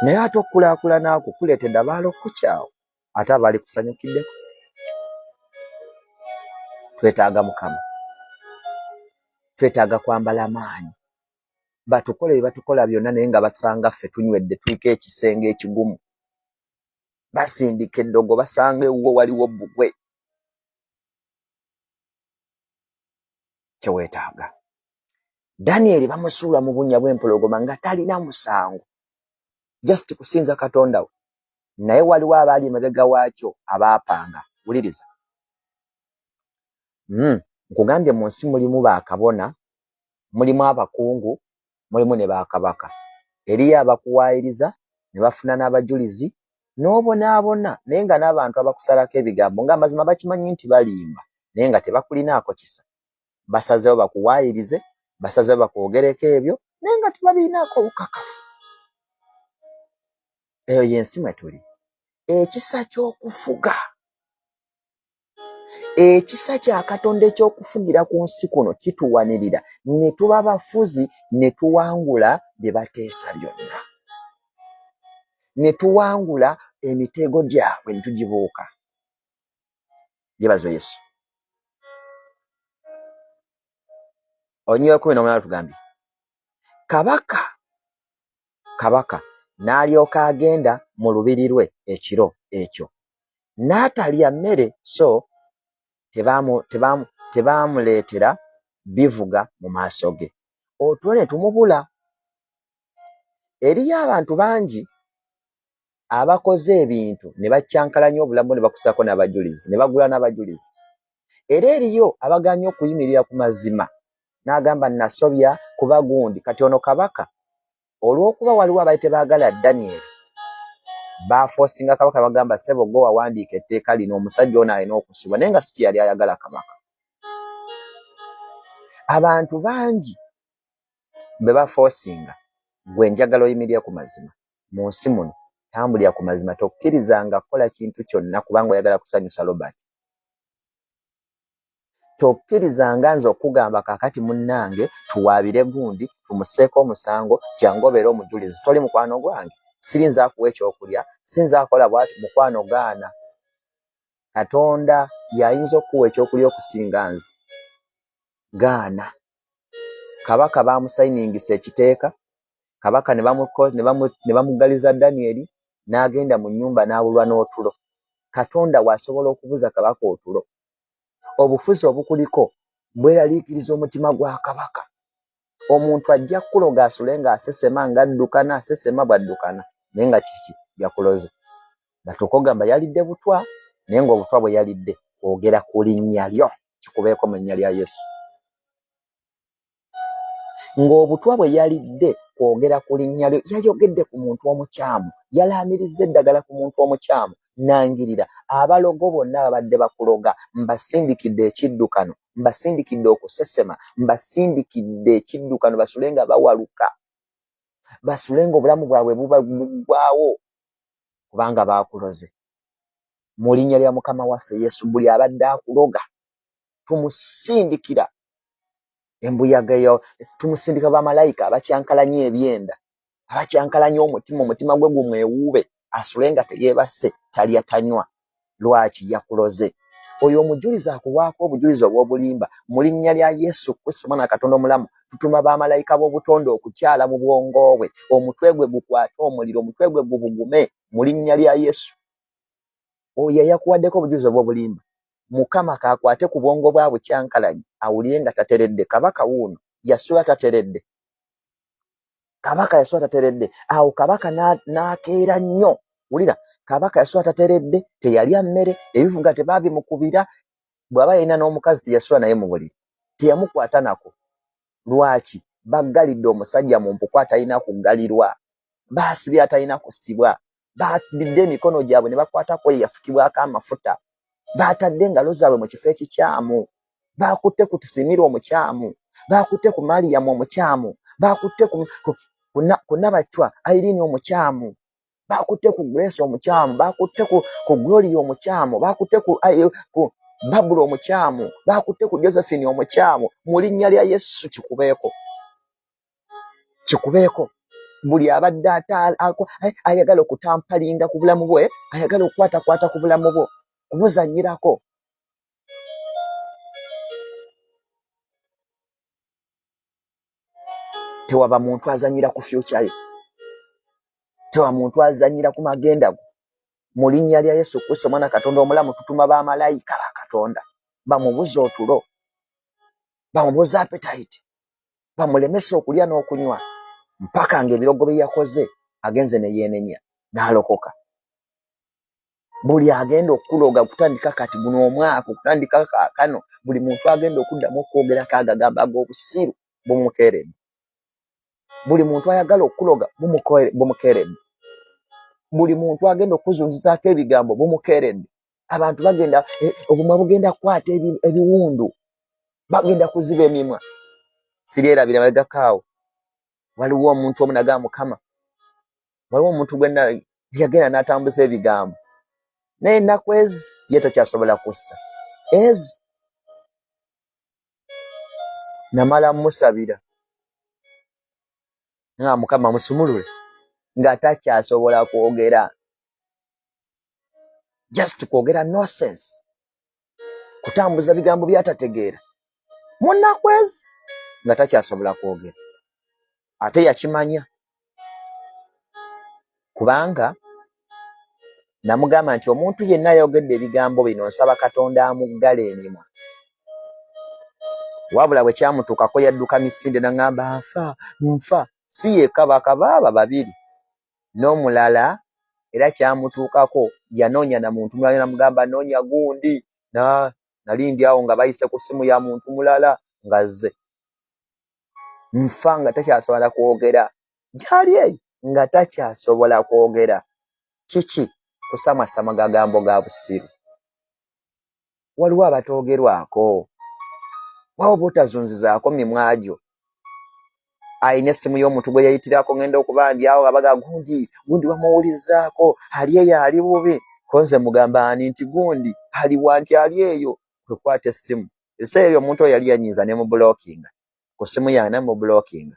Naye ate okukulaakulana kwo kuleetedde abalala okukukyawa ate abaali kusanyukiddeko. Twetaaga Mukama. Twetaaga kwambala maanyi. Batukole bye batukola byonna naye nga basanga ffe tunywedde tuliko ekisenge ekigumu. Basindika eddogo basanga ewuwo waliwo bbugwe. Kye weetaaga. Danyeri bamusuula mu bunnya bw'empologoma nga talina musango, just kusinza Katonda we. Naye waliwo abaali emabega waakyo abaapanga. Wuliriza. Nkugambye mu nsi mulimu bakabona, mulimu abakungu, mulimu ne bakabaka. Eriyo abakuwaayiriza ne bafuna n'abajulizi n'obonaabona naye nga n'abantu abakusalako ebigambo ng'amazima bakimanyi nti balimba naye nga tebakulinaako kisa. Basazeewo bakuwaayirize, basazeewo bakwogereko ebyo naye nga tebabirinaako bukakafu. Eyo yensi mwe tuli. Ekisa ky'okufuga, ekisa kya Katonda eky'okufugira ku nsi kuno kituwanirira ne tuba bafuzi, ne tuwangula bye bateesa byonna, ne tuwangula emitego gyabwe ne tugibuuka. Yebaze Yesu. Olunyiriri 18 tugambye kabaka n'alyoka agenda mu lubiri lwe ekiro ekyo, n'atalya mmere, so tebaamuleetera bivuga mu maaso ge, otulo ne tumubula. Eriyo abantu bangi abakoze ebintu ne bakyankalanya obulamu ne bakusaako n'abajulizi ne bagula n'abajulizi. Era eriyo abagaanye okuyimirira ku mazima n'agamba nasobya kuba gundi. Kati ono kabaka olw'okuba waliwo abali tebaagala Danyeri, baafoosinga kabaka bagamba ssebo gwe wawandiika etteeka lino, omusajja ono alina okusibwa, naye nga si kye yali ayagala kabaka. Abantu bangi bwe bafoosinga, gwe njagala oyimirire ku mazima. Mu nsi muno tambulira ku mazima, tokkirizanga kukola kintu kyonna kubanga oyagala kusanyusa Robert. Tokkirizanga nze okugamba kaakati munnange tuwaabire gundi tumuseeko omusango, jangu obeere omujulizi, toli mukwano gwange, siri nze akuwa ekyokulya, si nze akola bwati, mukwano gaana. Katonda y'ayinza okukuwa ekyokulya okusinga nze. Gaana. Kabaka baamusayiningisa ekiteeka, kabaka ne bamuggaliza Danyeri, n'agenda mu nnyumba n'abulwa n'otulo. Katonda we asobola okubuza kabaka otulo. Obufuzi obukuliko bweraliikiriza omutima gwa kabaka. Omuntu ajja kukuloga asule ng'asesema, ng'addukana, asesema bw'addukana, naye nga kiki yakuloze. Batuuka ogamba yalidde butwa, naye ng'obutwa bwe yalidde kwogera ku linnya lyo, kikubeeko mu linnya lya Yesu. Ng'obutwa bwe yalidde kwogera ku linnya lyo, yayogedde ku muntu omukyamu, yalaamirizza eddagala ku muntu omukyamu. Nangirira abalogo bonna ababadde bakuloga, mbasindikidde ekiddukano, mbasindikidde okusesema, mbasindikidde ekiddukano, basule nga bawaluka, basule nga obulamu bwabwe buggwawo kubanga baakuloze. Mu linnya lya Mukama waffe Yesu, buli abadde akuloga tumusindikira embuyaga eyo, tumusindika bamalayika abakyankalanya ebyenda, abakyankalanya omutima, omutima gwe gumwewuube, asule nga teyeebase, talya tanywa. Lwaki yakuloze? Oyo omujulizi akuwaako obujulizi obw'obulimba, mu linnya lya Yesu Kristo Omwana wa Katonda omulamu, tutuma bamalayika b'obutonde okukyala mu bwongo bwe, omutwe gwe gukwate omuliro, omutwe gwe gubugume mu linnya lya Yesu. Oyo eyakuwaddeko obujulizi obw'obulimba, Mukama k'akwate ku bwongo bwe abukyankalanye, awulire nga tateredde. Kabaka wuuno yasula tateredde. Kabaka yasula tateredde. Awo kabaka n'akeera nnyo. Wulira, kabaka yasula tateredde, teyalya mmere, ebivuga tebaabimukubira, bw'aba yalina n'omukazi teyasula naye mu buliri, teyamukwata nako. Lwaki? Baggalidde omusajja mu mpuku atalina kuggalirwa, baasibye atalina kusibwa, baddidde emikono gyabwe ne bakwata ku oyo eyafukibwako amafuta, baatadde engalo zaabwe mu kifo ekikyamu, baakutte ku Tusimire omukyamu, baakutte ku Mariyamu omukyamu, baakutte ku Nabacwa Irene omukyamu, bakutte ku Grace omukyamu, bakutte ku Gloria omukyamu, bakutte ku Babula omukyamu, bakutte ku Josephine omukyamu. Mu linnya lya Yesu kikubeeko, kikubeeko. Buli abadde ayagala okutampalinga ku bulamu bwe, ayagala okukwatakwata ku bulamu bwo, kubuzannyirako. Tewaba muntu azanyira ku future yo, tewa muntu azanyira ku magenda go. Mu linnya lya Yesu Kristo Omwana Katonda omulamu, tutuma bamalayika ba Katonda bamubuze otulo, bamubuze appetite, bamulemese okulya n'okunywa mpaka ng'ebirogo bye yakoze agenze ne yeenenya n'alokoka. Buli agenda okukuloga okutandika kati guno omwaka, okutandika kaakano, buli muntu agenda okuddamu okwogerako agagamba ag'obusiru bumukeeredde. Buli muntu ayagala okukuloga bumukeeredde. Buli muntu agenda okukuzunzizaako ebigambo bumukeeredde. Abantu bagenda, obumwa bugenda kukwata ebiwundu, bagenda kuziba emimwa. Siryerabira mabegako awo, waliwo omuntu omu nagamba Mukama, waliwo omuntu gwe Yagenda n'atambuza ebigambo, naye ennaku ezi ye takyasobola kussa ezi. Namala musabira nga Mukama musumulule, nga takyasobola kwogera, just kwogera nonsense, kutambuza bigambo byatategeera. Munaku ezi nga takyasobola kwogera, ate yakimanya kubanga namugamba nti omuntu yenna ayogedde ebigambo bino, nsaba Katonda amuggala emimwa. Wabula bwe kyamutuukako yadduka misinde naŋŋamba nfa nfa. Si yekka, bakabaaba babiri n'omulala era kyamutuukako. Yanoonya na muntu mulala, namugamba noonya gundi na nali ndi awo nga bayise ku ssimu ya muntu mulala ng'azze nfa, nga takyasobola kwogera gyali eyo, nga takyasobola kwogera. Kiki? Kusamwasama gagambo ga busiru. Waliwo abatoogerwako wawo bwotazunzizaako mimwa gyo. Alina essimu y'omuntu gwe yayitirako, ngenda okuba ndi awo abaga gundi gundi wamuwulizaako ali eyo ali bubi. Konze mugamba ani nti gundi aliwa, nti ali eyo. Kwekwata essimu ebiseera ebyo omuntu oyo yali yanyiiza ne mubulokinga ku ssimu yange, ne mubulokinga.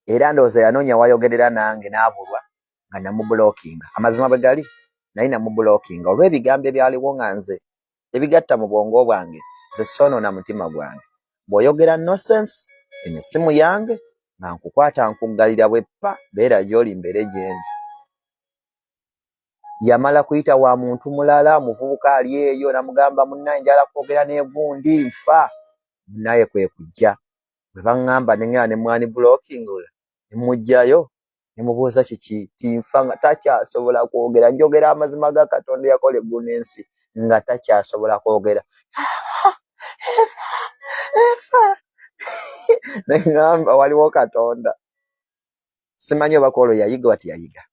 Era ndowooza yanoonya wayogerera nange n'abulwa nga namubulokinga. Amazima bwe gali, nali namubulokinga olw'ebigambo ebyaliwo nga nze ebigatta mu bwongo bwange. Nze soonoona mutima gwange. Bw'oyogera nonsense eno essimu yange nga nkukwata nkuggalira bweppa, beera gy'oli mbeere gyendi. Yamala kuyita wa muntu mulala, muvubuka ali eyo, namugamba munnaye njala kwogera n'egundi nfa. Munnaye kwe kujja bwe baŋŋamba ne ŋŋenda ne mwani bulokingula ne muggyayo ne mubuuza kiki, tinfa nga takyasobola kwogera. Njogera amazima ga Katonda eyakola eggulu n'ensi, nga takyasobola kwogera. Efa efa, ne ŋŋamba waliwo Katonda. Simanyi oba kwolwo yayiga oba teyayiga.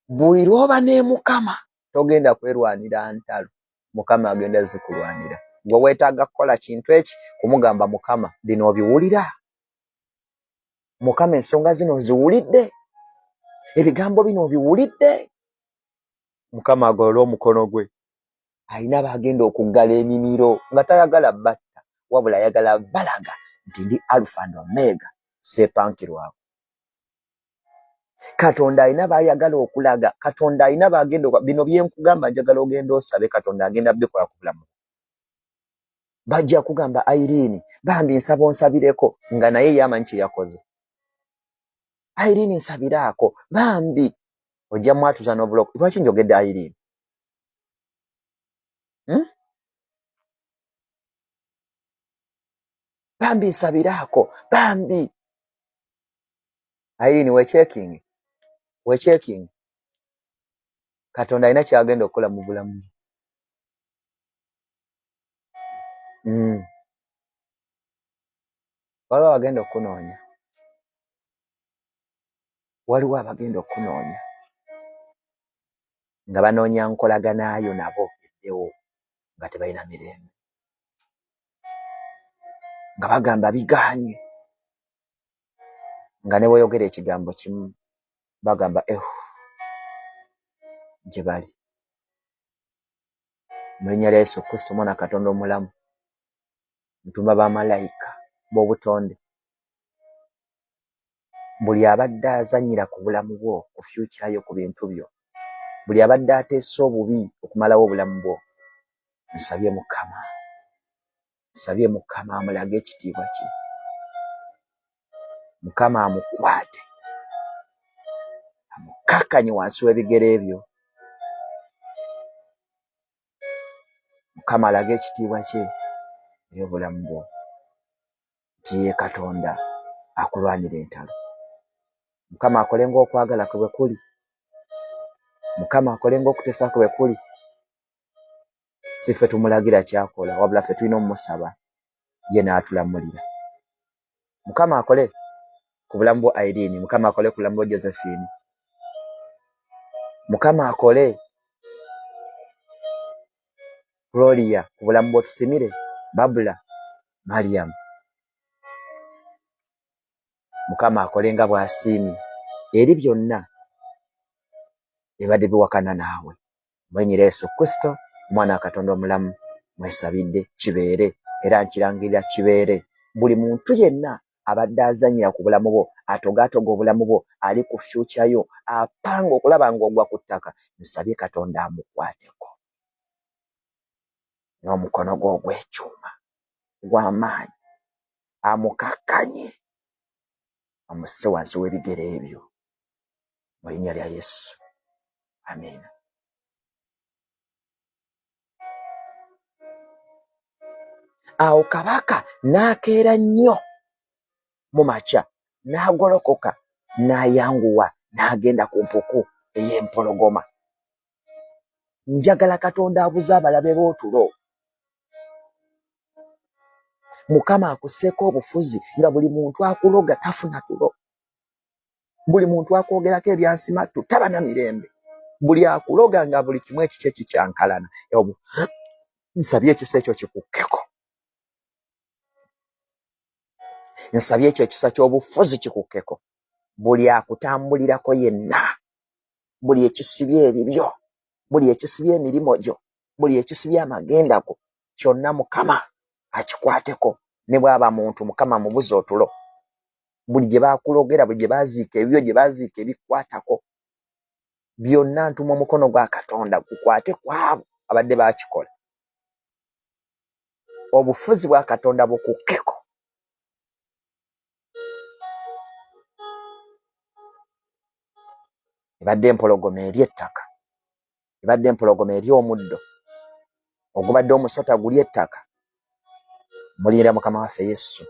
Buli lw'oba ne Mukama togenda kwerwanira ntalo, Mukama agenda zikulwanira. Gwe weetaaga kukola kintu eki, kumugamba Mukama bino obiwulira, Mukama ensonga zino oziwulidde, ebigambo bino obiwulidde. Mukama agolole omukono gwe. Alina bagenda okuggala emimiro nga tayagala batta, wabula ayagala balaga nti ndi Alpha and Omega, seepankirwako. Katonda alina bayagala okulaga, Katonda alina bagenda. Bino byenkugamba njagala ogenda osabe, Katonda agenda bikola ku bulamu. Bajja kugamba Irene bambi nsaba onsabireko, nga naye yamanyi kye yakoze. Irene nsabiraako bambi, ojja mwatuza n'obuloko. Lwaki njogedde Irene? Hmm? Bambi nsabiraako bambi. Irene, wecheking, wecheking. Katonda alina kyagenda okukola mu bulamu. Waliwo abagenda okukunoonya, waliwo abagenda okukunoonya nga banoonya nkolaganayo nabo eddewo, nga tebalina mirembe, nga bagamba biganye, nga ne bweyogera ekigambo kimu bagamba eh gye bali. Mu linnya lya Yesu Kristo omwana Katonda omulamu, ntuma bamalayika b'obutonde. Buli abadde azannyira ku bulamu bwo, ku future yo, ku bintu byo, buli abadde ateesa obubi okumalawo obulamu bwo, nsabye Mukama, nsabye Mukama amulage ekitiibwa kye. Mukama amukwate amukakkanye wansi w'ebigere byo. Mukama alage ekitiibwa kye eri obulamu bwo nti ye Katonda akulwanira entalo. Mukama akole ng'okwagala kwe bwe kuli, Mukama akole ng'okuteesa kwe bwe kuli. Si ffe tumulagira kyakola, wabula ffe tulina omumusaba ye n'atulamulira. Mukama akole ku bulamu bwo Irene, Mukama akole ku bulamu bwo Josephine, Mukama akole Gloria ku bulamu bwo, tusimire Babula Mariam. Mukama akole nga bw'asiimye eri byonna ebibadde biwakana naawe. Mu linnya lya Yesu Kristo, Omwana wa Katonda omulamu, mwesabidde kibeere era nkirangirira kibeere. Buli muntu yenna abadde azannyira ku bulamu bwo, atogaatoga obulamu bwo, ali ku fyukya yo, apanga okulaba ng'ogwa ku ttaka, nsabye Katonda amukwateko n'omukono gwe ogw'ekyuma ogw'amaanyi, amukakkanye, amusse wansi w'ebigere ebyo. Mu linnya lya Yesu, amiina. Awo kabaka n'akeera nnyo mu makya, n'agolokoka, n'ayanguwa, n'agenda ku mpuku ey'empologoma. Njagala Katonda abuze abalabe b'otulo. Mukama akusseeko obufuzi nga buli muntu akuloga tafuna tulo. Buli muntu akwogerako ebyansimattu taba na mirembe. Buli akuloga nga buli kimu ekikye kikyankalana. Nsabye ekisa ekyo kikukkeko. Nsabye ekyo ekisa ky'obufuzi kikukkeko. Buli akutambulirako yenna, buli ekisibye ebibyo, buli ekisibye emirimu gyo, buli ekisibye amagenda go, kyonna Mukama akikwateko. Ne bw'aba muntu, Mukama amubuze otulo. Buli gye bakulogera, buli gye baziika ebibyo, gye baziika ebikukwatako, byonna ntuma omukono gwa Katonda gukwate ku abo abadde bakikola. Obufuzi bwa Katonda bukukkeko. Ebadde empologoma eri ettaka, ebadde empologoma eri omuddo, ogubadde omusota guli ettaka, muliira Mukama waffe Yesu,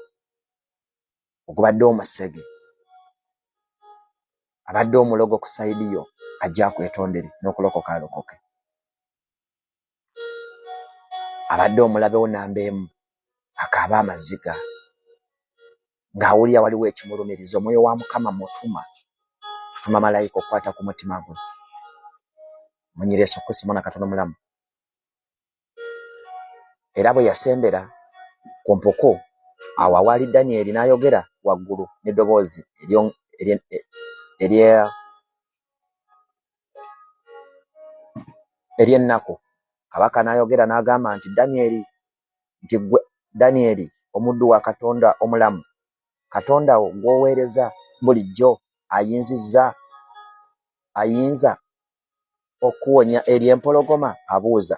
ogubadde omusege, abadde omulogo ku sayidi yo, ajja akwetondere n'okulokoka alokoke. Abadde omulabe wo namba emu akaabe amaziga ng'awulira waliwo ekimulumiriza. Omwoyo wa Mukama mutuma, tutuma malayika okukwata ku mutima gwe. Munyira Yesu Kristo, Mwana Katonda omulamu. Era bwe yasembera ku mpuku awo awaali Danyeri, n'ayogera waggulu n'eddoboozi ery'ennaku. Kabaka n'ayogera n'agamba nti, Danyeri, nti ggwe Danyeri omuddu wa Katonda omulamu, Katonda wo gw'oweereza bulijjo ayinzizza ayinza okukuwonya eri empologoma? Abuuza.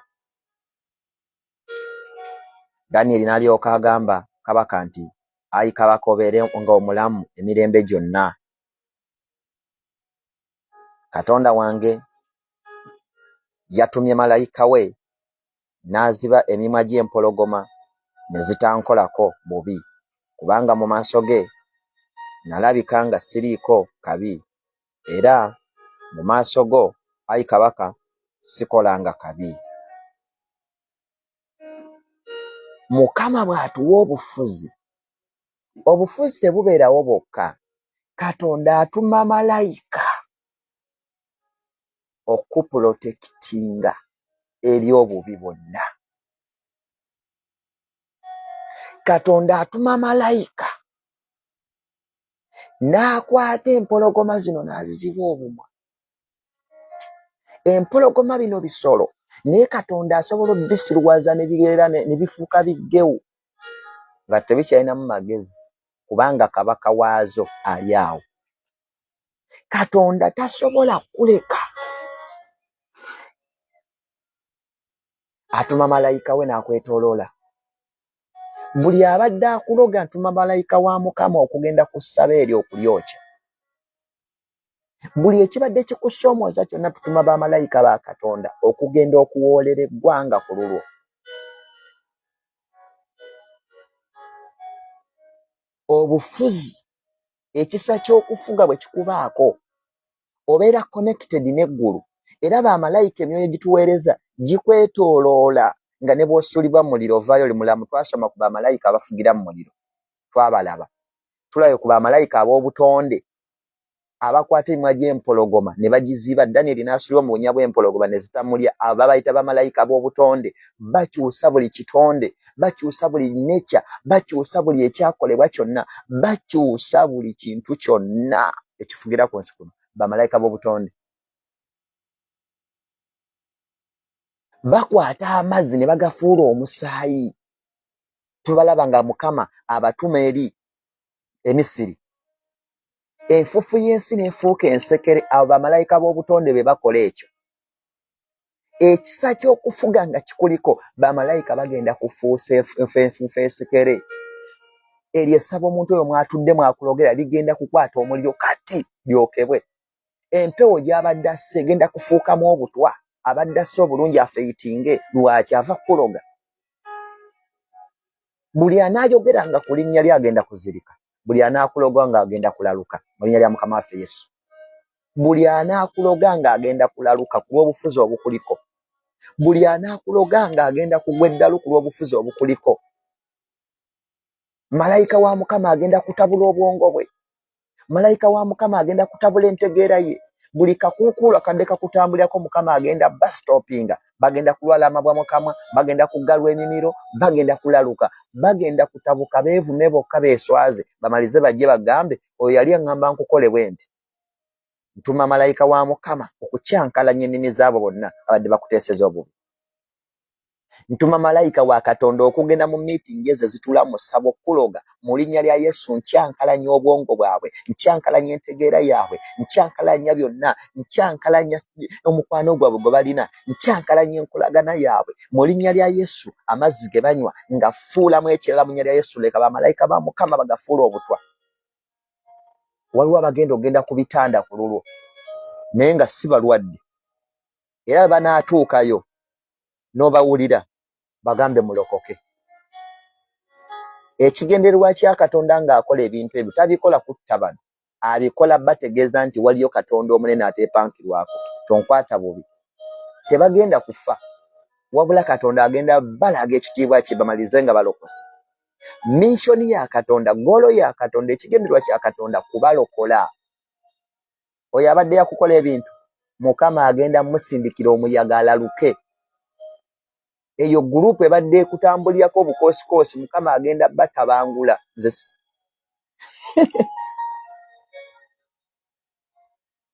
Danyeri n'alyoka agamba kabaka nti, Ayi kabaka, obeere nga omulamu emirembe gyonna. Katonda wange yatumye malayika we n'aziba emimwa gy'empologoma ne zitankolako bubi, kubanga mu maaso ge nalabika nga siriiko kabi, era mu maaso go, ayi kabaka, sikolanga kabi. Mukama bw'atuwa obufuzi, obufuzi tebubeerawo bwokka. Katonda atuma malayika okupulotekitinga eri obubi bwonna. Katonda atuma malayika n'akwata empologoma zino n'aziziba obumwa. Empologoma bino bisolo, naye Katonda asobola obisiruwaza ne bibeera ne bifuuka biggewu nga tebikyalinamu magezi, kubanga kabaka waazo ali awo. Katonda tasobola kuleka, atuma malayika we n'akwetooloola. Buli abadde akuloga ntuma malayika wa Mukama okugenda ku ssaba eryo okulyokya. Buli ekibadde kikusoomooza kyonna tutuma bamalayika ba Katonda okugenda okuwoolera eggwanga ku lulwo. Obufuzi, ekisa ky'okufuga bwe kikubaako, obeera connected n'eggulu, era bamalayika emyoyo egituweereza gikwetooloola nga ne bw'osuulibwa mu muliro ovaayo oli mulamu. Twasoma ku bamalayika abafugira mu muliro, twabalaba. Tulabye ku bamalayika ab'obutonde. Abakwata emimwa gy'empologoma ne bagiziba, Danyeri n'asulibwa mu bunnya bw'empologoma ne zitamulya. Abo babayita bamalayika b'obutonde. Bakyusa buli kitonde, bakyusa buli nature, bakyusa buli ekyakolebwa kyonna, bakyusa buli kintu kyonna ekifugira ku nsi kuno. Bamalayika b'obutonde bakwata amazzi ne bagafuula omusaayi. Tubalaba nga Mukama abatuma eri Emisiri, enfufu y'ensi n'efuuka ensekere. Abo bamalayika b'obutonde be bakola ekyo. Ekisa ky'okufuga nga kikuliko, bamalayika bagenda kufuusa enfuufu ensekere. Eryo essabo omuntu oyo mwatudde mwakulogera ligenda kukwata omuliro kati lyokebwe. Empewo gy'abadde asse egenda kufuukamu obutwa. Abadde asse obulungi afeyitinge, lwaki ava kukuloga? Buli anaayogeranga ku linnya lye agenda kuzirika. Buli anaakuloga ng'agenda kulaluka mu linnya lya Mukama waffe Yesu. Buli anaakuloga ng'agenda kulaluka ku lw'obufuzi obukuliko. Buli anaakuloga ng'agenda kugwa eddalu ku lw'obufuzi obukuliko. Malayika wa Mukama agenda kutabula obwongo bwe. Malayika wa Mukama agenda kutabula entegeera ye. Buli kakuukuulu akadde kakutambulirako Mukama agenda bastopinga. Bagenda kulwala amabwa mu kamwa, bagenda kuggalwa emimiro, bagenda kulaluka, bagenda kutabuka, beevume bokka beeswaze, bamalize bajje bagambe oyo yali aŋŋamba nkukole bwe nti. Ntuma malayika wa Mukama okukyankalanya ennimi z'abo bonna abadde bakuteeseza obubi. Ntuma malayika wa Katonda okugenda mu miitingi ezo ezituula mu ssabo okukuloga. Mu linnya lya Yesu nkyankalanya obwongo bwabwe, nkyankalanya entegeera yaabwe, nkyankalanya byonna, nkyankalanya omukwano gwabwe gwe balina, nkyankalanya enkolagana yaabwe. Mu linnya lya Yesu amazzi ge banywa ngafuulamu ekirala mu linnya lya Yesu. Leka bamalayika ba Mukama bagafuule obutwa. Waliwo abagenda okugenda ku bitanda ku lulwo naye nga si balwadde, era bwe banaatuukayo n'obawulira bagambe mulokoke. Ekigendererwa kya Katonda ng'akola ebintu ebyo tabikola kutta bano, abikola bategeeza nti waliyo Katonda omunene ateepankirwako. Tonkwata bubi, tebagenda kufa, wabula Katonda agenda balaga ekitiibwa kye bamalize nga balokose. Mission ya Katonda, goolo ya Katonda, ekigendererwa kya Katonda kubalokola. Oyo abadde yakukola ebintu, Mukama agenda musindikira omuyaga alaluke. Eyo gurupu ebadde ekutambulirako obukoosikoosi, Mukama agenda batabangula. Nze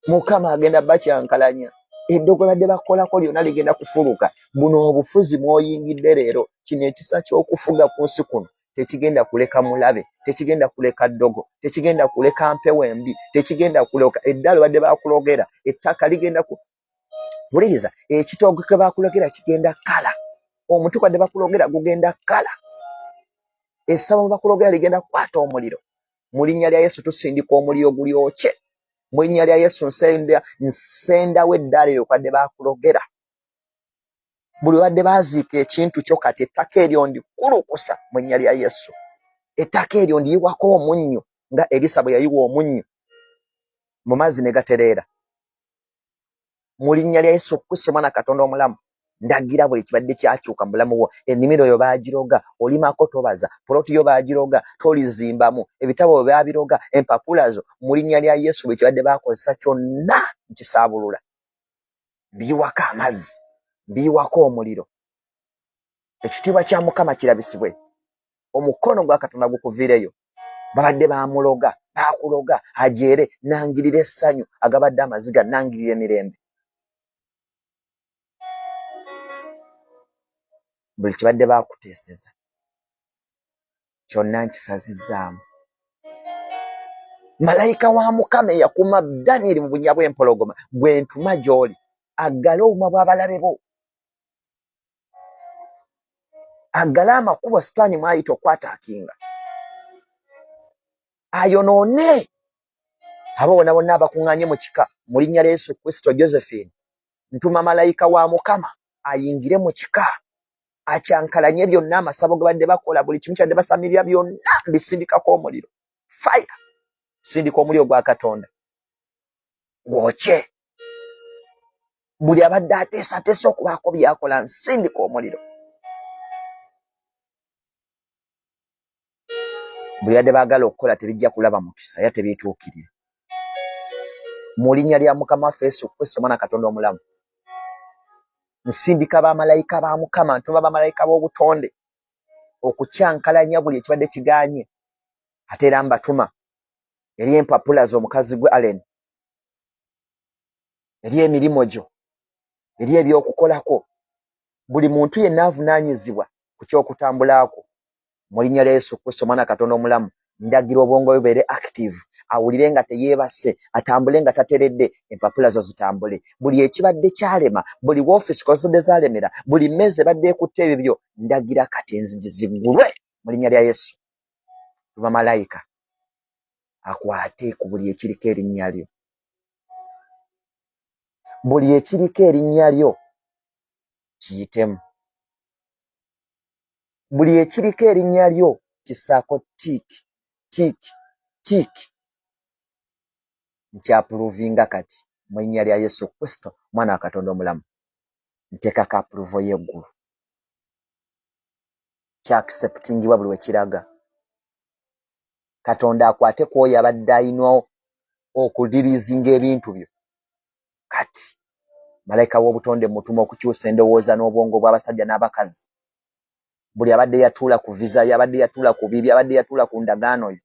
Mukama agenda bakyankalanya. Eddogo badde bakolako lyonna ligenda kufuluka. Buno obufuzi mw'oyingidde leero, kino ekisa ky'okufuga ku nsi kuno tekigenda kuleka mulabe, tekigenda kuleka ddogo, tekigenda kuleka mpewo embi, tekigenda kuleka eddalo badde bakulogera, ettaka ligenda ku wuliriza, ekitoogo ke bakulogera kigenda kala, omuti kwadde bakulogera gugenda kala, essabo bakulogera ligenda kukwata omuliro. Mu linnya lya Yesu tusindika omuliro gulyokye. Mu linnya lya Yesu nsenda nsendawo eddaala eryo kwadde bakulogera. Buli wadde baaziika ekintu kyo kati ettaka eryo ndikulukusa mu linnya lya Yesu. Ettaka eryo ndiyiwako omunnyo nga Erisa bwe yayiwa omunnyo mu mazzi ne gatereera. Mu linnya lya Yesu Kristo Omwana Katonda omulamu, ndagira buli kibadde kyakyuka mu bulamu bwo. Ennimiro yo baagiroga, olimako tobaza, poloti yo baagiroga, tolizimbamu, ebitabo byo baabiroga, empapula zo, mu linnya lya Yesu buli kibadde baakozesa kyonna nkisaabulula. Mbiyiwako amazzi, mbiyiwako omuliro. Ekitiibwa kya Mukama kirabisibwe. Omukono gwa Katonda gukuviireyo. Babadde bamuloga, bakuloga, ajeere, nangirira essanyu, agabadde amaziga, nangirira emirembe. Buli kibadde bakuteeseza kyonna nkisazizzaamu. Malayika wa Mukama eyakuuma Danyeri mu bunnya bw'empologoma gwe ntuma gy'oli, aggale obumwa bw'abalabe bo, aggale amakubo sitaani mw'ayita okwataakinga, ayonoone abo bona bonna abakuŋŋaanye mu kika. Mu linnya lya Yesu Kristo, Josephine, ntuma malayika wa Mukama ayingire mu kika akyankalanye byonna, amasabo ge badde bakola, buli kimu kyadde basamirira byonna mbisindikako omuliro. Fire, sindika omuliro gwa Katonda gwokye buli abadde ateesateesa okubaako byakola. Nsindika omuliro buli badde baagala okukola, tebijja kulaba mukisa era tebituukirira. Mu linnya lya Mukama waffe Yesu Kristo, Omwana Katonda omulamu, nsindika bamalayika ba Mukama, ntuma bamalayika b'obutonde okukyankalanya buli ekibadde kigaanye. Ate era mbatuma eri empapula z'omukazi gwe Allen, eri emirimu gyo, eri ebyokukolako, buli muntu yenna avunaanyizibwa ku ky'okutambulako. Mu linnya lya Yesu Kristo, Omwana Katonda omulamu, ndagira obwongo bwe bubeere active, awulire nga teyeebase, atambule nga tateredde, empapula zo zitambule. Buli ekibadde kyalema, buli woofiisi kozidde zalemera, buli mmeeza ebadde ekutte ebibyo, ndagira kati enzigi ziggulwe mu linnya lya Yesu. Tuma malayika akwate ku buli ekiriko erinnya lyo, buli ekiriko erinnya lyo kiyitemu, buli ekiriko erinnya lyo kisaako tick, tick, tick. Nkyapprovinga kati mu linnya lya Yesu Kristo, Omwana wa Katonda omulamu. Nteekako approval y'eggulu, kyacceptingibwa buli wekiraga. Katonda akwate ku oyo abadde alina okureleasinga ebintu byo. Kati malayika w'obutonde mutuma okukyusa endowooza n'obwongo bw'abasajja n'abakazi. Buli abadde yatuula ku visa ye, abadde yatuula ku bibi, abadde yatuula ku ndagaano yo,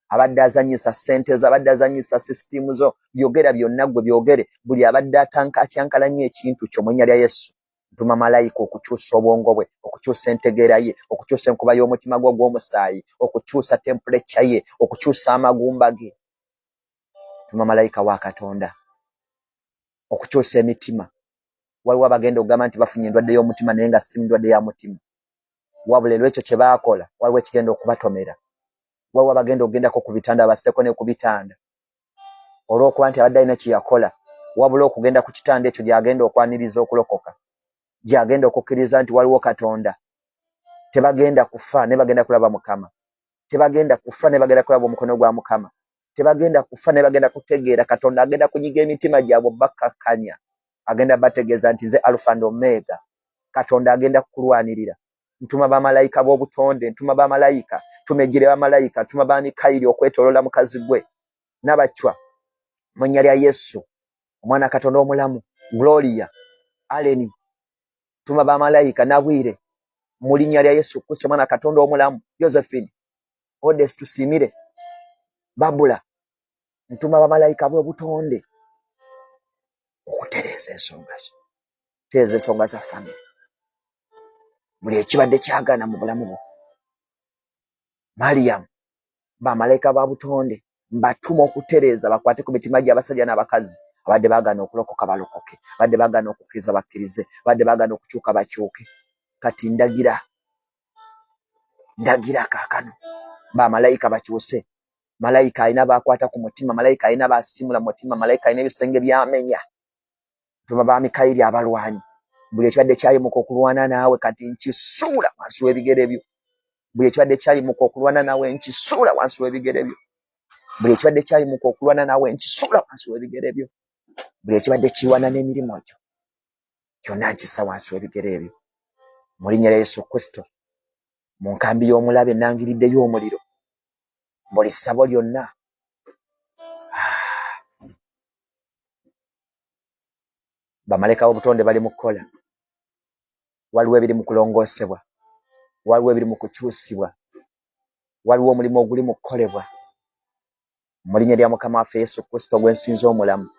abadde azanyisa ssente zo, abadde azanyisa sisitimu zo, byogera byonna gwe byogere. Buli abadde akyankalanya ekintu kyo, mu linnya lya Yesu ntuma malayika okukyusa obwongo bwe, okukyusa entegeera ye, okukyusa enkuba y'omutima gwe ogw'omusaayi, okukyusa temperature ye, okukyusa amagumba ge. Tuma malayika wa Katonda okukyusa emitima. Waliwo abagenda okugamba nti bafunye endwadde y'omutima, naye nga si ndwadde ya mutima, wabula olwekyo kye baakola waliwo ekigenda okubatomera. Waliwo abagenda okugendako ku bitanda, basseko ne ku bitanda, olw'okuba nti abadde alina kye yakola, wabula okugenda ku kitanda ekyo gy'agenda okwaniriza okulokoka, gy'agenda okukkiriza nti waliwo Katonda. Tebagenda kufa naye bagenda kulaba Mukama. Tebagenda kufa naye bagenda kulaba omukono gwa Mukama. Tebagenda kufa naye bagenda kutegeera Katonda. Agenda kunyiga emitima gyabwe, bakkakkanya, agenda bategeeza nti nze Alpha and Omega. Katonda agenda kukulwanirira. Ntuma bamalayika b'obutonde, ntuma bamalayika, ntuma ejjire bamalayika, ntuma ba Mikayiri okwetooloola mukazi gwe n'abacwa mu nnya lya Yesu, Omwana Katonda omulamu. Gloria, Aleni, tuma bamalayika. Nabwire, mu linnya lya Yesu Kristo, Omwana Katonda omulamu. Josephine, Odes, tusiimire, Babula, ntuma bamalayika b'obutonde okutereeza ensonga zo, tereeza ensonga za famire, buli ekibadde kyagaana mu bulamu bwo. Mariam, bamalayika ba butonde mbatuma okutereeza, bakwate ku mitima gy'abasajja n'abakazi abadde baagaana okulokoka balokoke, abadde baagaana okukkiriza bakkirize, abadde baagaana okukyuka bakyuke. Kati ndagira, ndagira kaakano bamalayika bakyuse. Malayika alina bakwata ku mutima, malayika alina basimula mutima, malayika alina ebisenge byamenya. Ntuma ba Mikayiri abalwanyi. Buli ekibadde kyayimuka okulwana naawe kati nkisuula wansi w'ebigere byo. Buli ekibadde kyayimuka okulwana naawe nkisuula wansi w'ebigere byo. Buli ekibadde kyayimuka okulwana naawe nkisuula wansi w'ebigere byo. Buli ekibadde kirwana n'emirimu gyo kyonna nkissa wansi w'ebigere ebyo mu linnya lya Yesu Kristo. Mu nkambi y'omulabe nangiriddeyo omuliro buli ssabo lyonna. Bamalayika b'obutonde bali mu kukola. Waliwo ebiri mu kulongoosebwa, waliwo ebiri mu kukyusibwa, waliwo omulimu oguli mu kukolebwa mu linnya lya Mukama waffe Yesu Kristo gwensinza omulamu.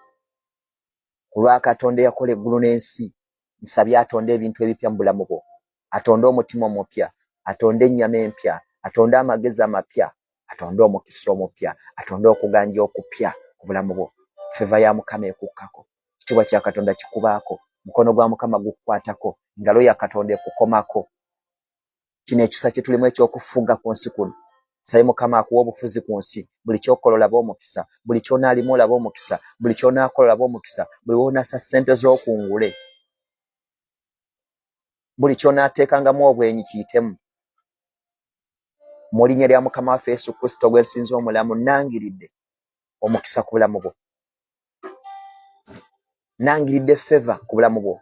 Ku lwa Katonda eyakola eggulu n'ensi, nsabye atonde ebintu ebipya mu bulamu bwo, atonde omutima omupya, atonde ennyama empya, atonde amagezi amapya, atonde omukisa omupya, atonde okuganja okupya ku bulamu bwo. Favour ya Mukama ekukkako, ekitiibwa kya Katonda kikubaako, mukono gwa Mukama gukukwatako, engalo ya Katonda ekukomako. Kino ekisa kye tulimu eky'okufuga ku nsi kuno, saye Mukama akuwa obufuzi ku nsi. Buli ky'okola olaba omukisa, buli ky'onaalima olaba omukisa, buli ky'onaakola olaba omukisa, buli w'onaasa ssente z'okungule, buli ky'onaateekangamu obwenyi kiyitemu. Mu linnya lya Mukama waffe Yesu Kristo gwensinza omulamu, nnangiridde omukisa ku bulamu bwo, nnangiridde favour ku bulamu bwo.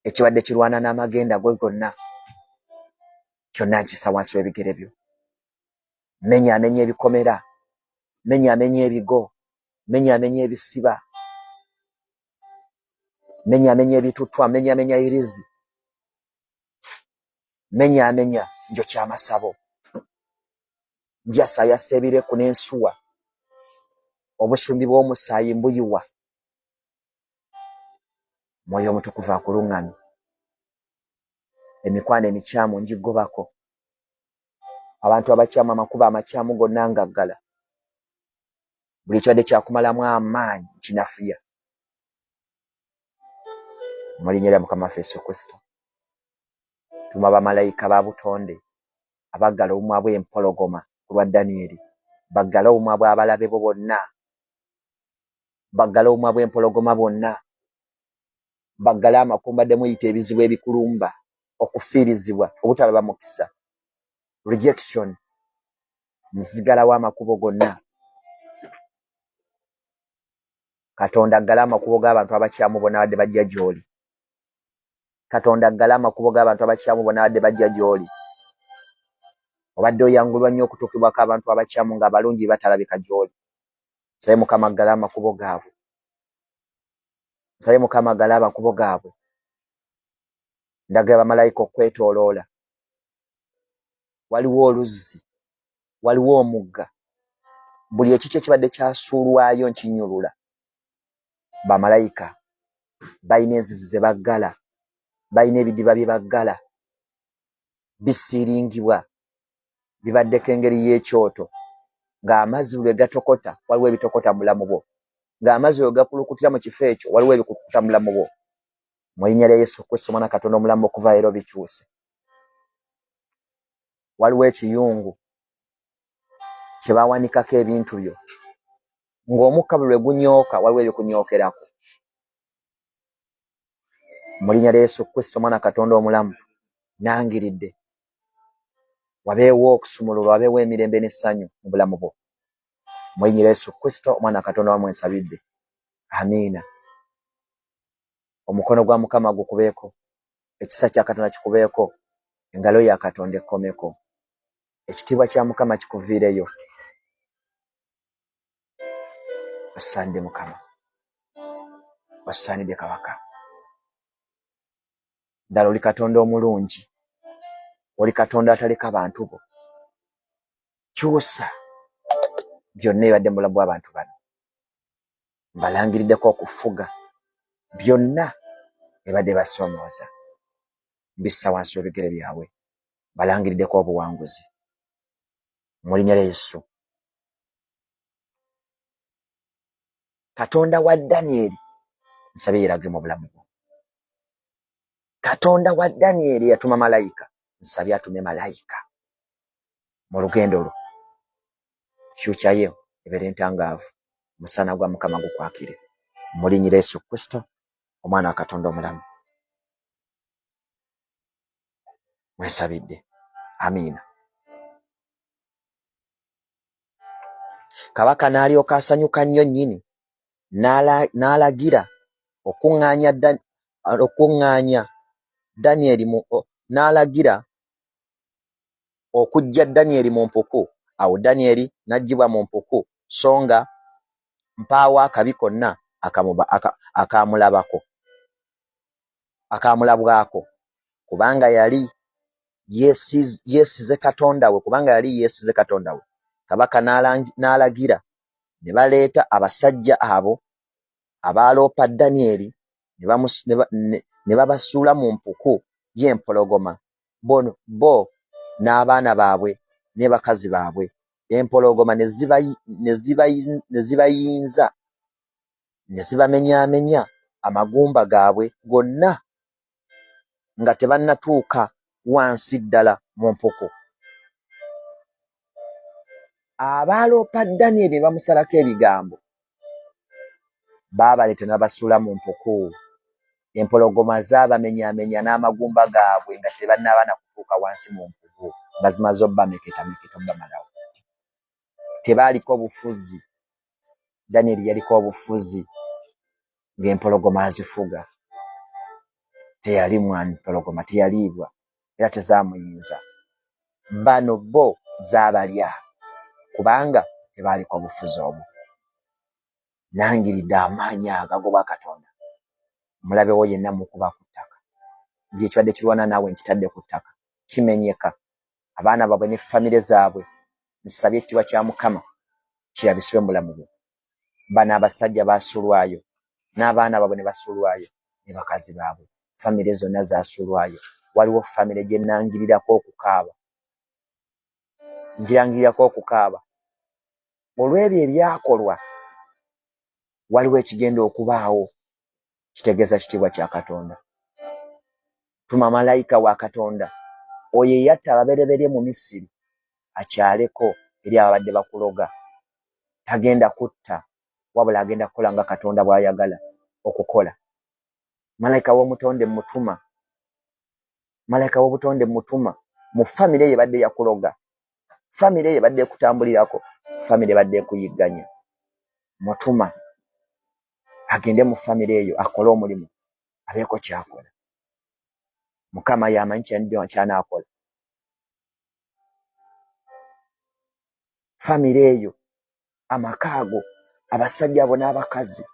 Ekibadde kirwana n'amagenda go gonna kyonna nkissa wansi w'ebigere byo. Menya amenya ebikomera, menya amenya ebigo. Menyaamenya ebisiba, menyaamenya ebitutwa, menyaamenya irizi, menyaamenya njokya amasabo, njasayasa ebireku n'ensuwa, obusumbi bw'omusaayi mbuyiwa. Mwoyo Omutukuvu akuluŋŋamye. Emikwano emikyamu ngigobako, abantu abakyamu, amakubo amakyamu gonna ngaggala. Buli ekibadde kyakumalamu amaanyi nkinafuya mu linnya lya Mukama waffe Yesu Kristo. Tuma bamalayika ba butonde abaggala obumwa bw'empologoma ku lwa Danyeri, baggale obumwa bw'abalabe bo bonna, baggale obumwa bw'empologoma bwonna, baggale amakumbadde muyita ebizibu ebikulumba, okufiirizibwa, obutalaba mukisa, rejection. Nzigalawo amakubo gonna. Katonda aggale amakubo g'abantu abakyamu bonna badde bajja gy'oli. Katonda aggale amakubo g'abantu abakyamu bonna badde bajja gy'oli. Obadde oyangulwa nnyo okutuukibwako abantu abakyamu ng'abalungi batalabika gy'oli. Nsabe Mukama aggale amakubo gaabwe. Nsabe Mukama aggale amakubo gaabwe. Ndagira bamalayika okwetooloola. Waliwo oluzzi, waliwo omugga. Buli ekikyo ekibadde kyasuulwayo nkinyulula. Bamalayika balina enzizi ze baggala, balina ebidiba bye baggala, bisiiringibwa, bibaddeko engeri y'ekyoto ng'amazzi buli lwe gatokota waliwo ebitokota mu bulamu bwo, ng'amazzi bwe gakulukutira mu kifo ekyo waliwo ebikulukuta mu bulamu bwo. Mu linnya lya Yesu Kristo Omwana Katonda omulamu, okuva leero bikyuse. Waliwo ekiyungu kye bawanikako ebintu byo ng'omukka buli lwe gunyooka waliwo ebikunyookerako. Mu linnya lya Yesu Kristo Omwana Katonda omulamu, nangiridde wabeewo okusumululwa, wabeewo emirembe n'essanyu mu bulamu bwo. Mu linnya lya Yesu Kristo Omwana Katonda wamwe nsabidde, amiina. Omukono gwa Mukama gukubeeko, ekisa kya Katonda kikubeeko, engalo ya Katonda ekkomeko, ekitiibwa kya Mukama kikuviireyo. Osaanidde Mukama, osaanidde Kabaka. Ddala oli Katonda omulungi, oli Katonda ataleka bantu bo. Kyusa byonna ebibadde mu bulamu bw'abantu bano. Mbalangiriddeko okufuga byonna ebadde basoomooza, mbissa wansi w'ebigere byabwe. Balangiriddeko obuwanguzi mu linnya lya Yesu. Katonda wa Danyeri nsabye yerage mu bulamu bwo. Katonda wa Danyeri yatuma malayika, nsabye atume malayika mu lugendo lwo. Fyuca yo ebeere ntangaavu, omusana gwa Mukama gukwakire mu linnya lya Yesu Kristo Omwana wa Katonda omulamu. Mwesabidde, amiina. Kabaka n'alyoka asanyuka nnyo nnyini, n'alagira okuŋŋaanya okuŋŋaanya Danyeri mu n'alagira okuggya Danyeri mu mpuku. Awo Danyeri n'aggyibwa mu mpuku, so nga mpaawo akabi konna akaamulabako akaamulabwako, kubanga yali yeesize Katonda we, kubanga yali yeesize Katonda we. Kabaka n'alagira ne baleeta abasajja abo abaaloopa Danyeri ne babasuula mu mpuku y'empologoma, bo n'abaana baabwe ne bakazi baabwe. Empologoma ne zibayinza ne zibamenyaamenya amagumba gaabwe gonna nga tebannatuuka wansi ddala mu mpuku. Abaaloopa Danyeri ne bamusalako ebigambo, baabaleeta ne babasuula mu mpuku. Empologoma zaabamenyaamenya n'amagumba gaabwe nga tebannaba na kutuuka wansi mu mpuku, nga zimaze obbameketameketa obbamalawo. Tebaaliko bufuzi. Danyeri yaliko obufuzi ng'empologoma azifuga. Teyalimwa mpologoma, teyaliibwa era tezaamuyinza. Bano bo zaabalya kubanga tebaaliko bufuzi obwo. Nangiridde amaanyi ago ag'obwakatonda. Omulabe wo yenna mukuba ku ttaka. Buli ekibadde kirwana naawe nkitadde ku ttaka. Kimenyeka. Abaana baabwe ne famire zaabwe nsabye ekitiibwa kya Mukama kirabisibwe mu bulamu bwo. Bano abasajja baasulwayo n'abaana baabwe ne basulwayo ne bakazi baabwe. Famire zonna zaasulwayo. Waliwo famire gye nnangirirako okukaaba. Ngirangirirako okukaaba. Olw'ebyo ebyakolwa, waliwo ekigenda okubaawo kitegeeza kitiibwa kya Katonda. Tuma malayika wa Katonda oyo eyatta ababereberye mu Misiri akyaleko eri ababadde bakuloga. Tagenda kutta, wabula agenda kukola nga Katonda bw'ayagala okukola. Malayika w'omutonde mutuma, malayika w'obutonde mutuma mu famire eyo ebadde yakuloga, famire eyo ebadde ekutambulirako, famire ebadde ekuyigganya. Mutuma agende mu famire eyo akole omulimu, abeeko kyakola. Mukama yamanyi kyanaakola. Famire eyo, amaka ago, abasajja abo n'abakazi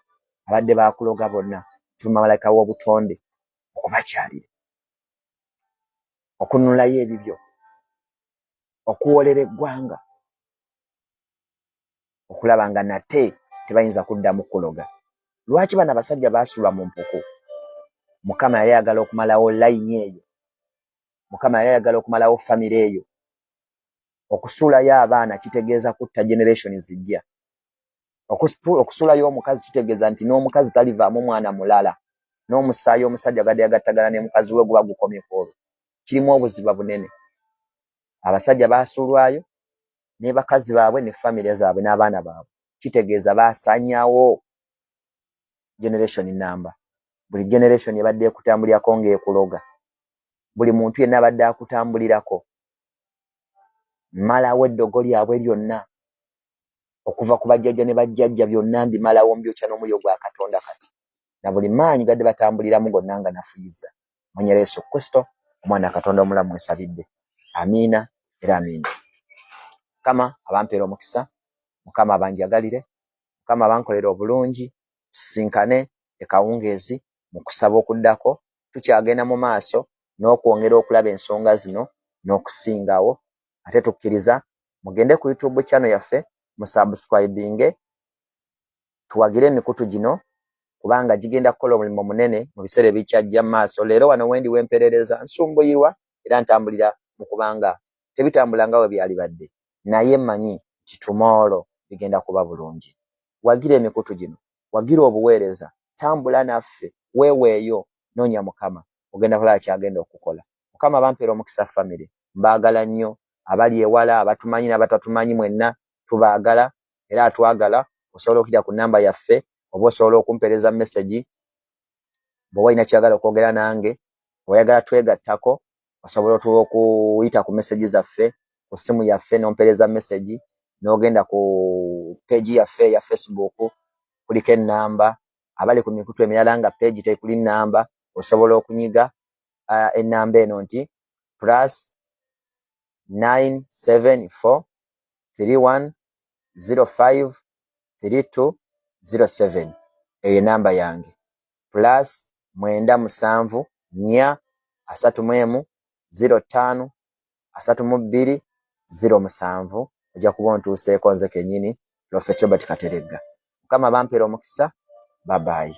abadde bakuloga bonna, tuma malayika w'obutonde okubakyalira, okununulayo ebibyo, okuwolera eggwanga, okulaba nga nate tebayinza kuddamu kuloga. Lwaki bano abasajja baasulwa mu mpuku? Mukama yali ayagala okumalawo layini eyo. Mukama yali ayagala okumalawo famire eyo. Okusuulayo abaana kitegeeza kutta generation zijja. Okusuulayo omukazi kitegeeza nti n'omukazi talivaamu mwana mulala, n'omusaayi omusajja gadde yagattagana ne mukazi we guba gukomye ku olwo. Kirimu obuziba bunene. Abasajja baasuulwayo ne bakazi baabwe ne famire zaabwe n'abaana baabwe. Kitegeeza baasanyawo generation namba. Buli generation ebadde ekutambulirako ng'ekuloga. Buli muntu yenna abadde akutambulirako. Mmalawo eddogo lyabwe lyonna okuva ku bajjajja ne bajjajja byonna mbimalawo mbyokya n'omuliro gwa Katonda kati na buli maanyi gadde batambuliramu gonna nga nafuyiza. Mu linnya lya Yesu Kristo omwana Katonda omulamu nsabidde. Amiina era amiina. Mukama abampeera omukisa, Mukama abanjagalire, Mukama abankolere obulungi, tusisinkane ekawungeezi mu kusaba okuddako. Tukyagenda mu maaso n'okwongera okulaba ensonga zino n'okusingawo. Ate tukkiriza mugende ku YouTube channel yaffe musubscribinge, tuwagire emikutu gino kubanga gigenda kukola omulimu munene mu biseera ebikyajja mu maaso. Leero wano wendi wemperereza nsumbuyirwa era ntambulira mu kubanga tebitambula nga bwe byalibadde, naye mmanyi nti tomorrow bigenda kuba bulungi. Wagira emikutu gino, wagira obuweereza, tambula naffe, weeweeyo, noonya Mukama, ogenda kulaba ky'agenda okukola. Mukama bampeera omukisa famire, mbaagala nnyo, abali ewala, abatumanyi n'abatatumanyi mwenna tubaagala era atwagala. Osobola okuyita ku nnamba yaffe oba osobola okumpeereza mesegi bw'oba olina ky'oyagala okwogera nange, oyagala twegattako, osobola okuyita ku mesegi zaffe ku ssimu yaffe n'ompeereza mesegi, n'ogenda ku peegi yaffe eya Facebook kuliko ennamba. Abali ku mikutu emirala nga peegi tekuli nnamba, osobola okunyiga ennamba eno nti plus 974 31 05 32 07. Eyo enamba yange plus 97 4 31 05 32 07. Ojja kuba ontuuseeko nze kennyini Prophet Robert Kateregga. Mukama bampeera omukisa. Babayi.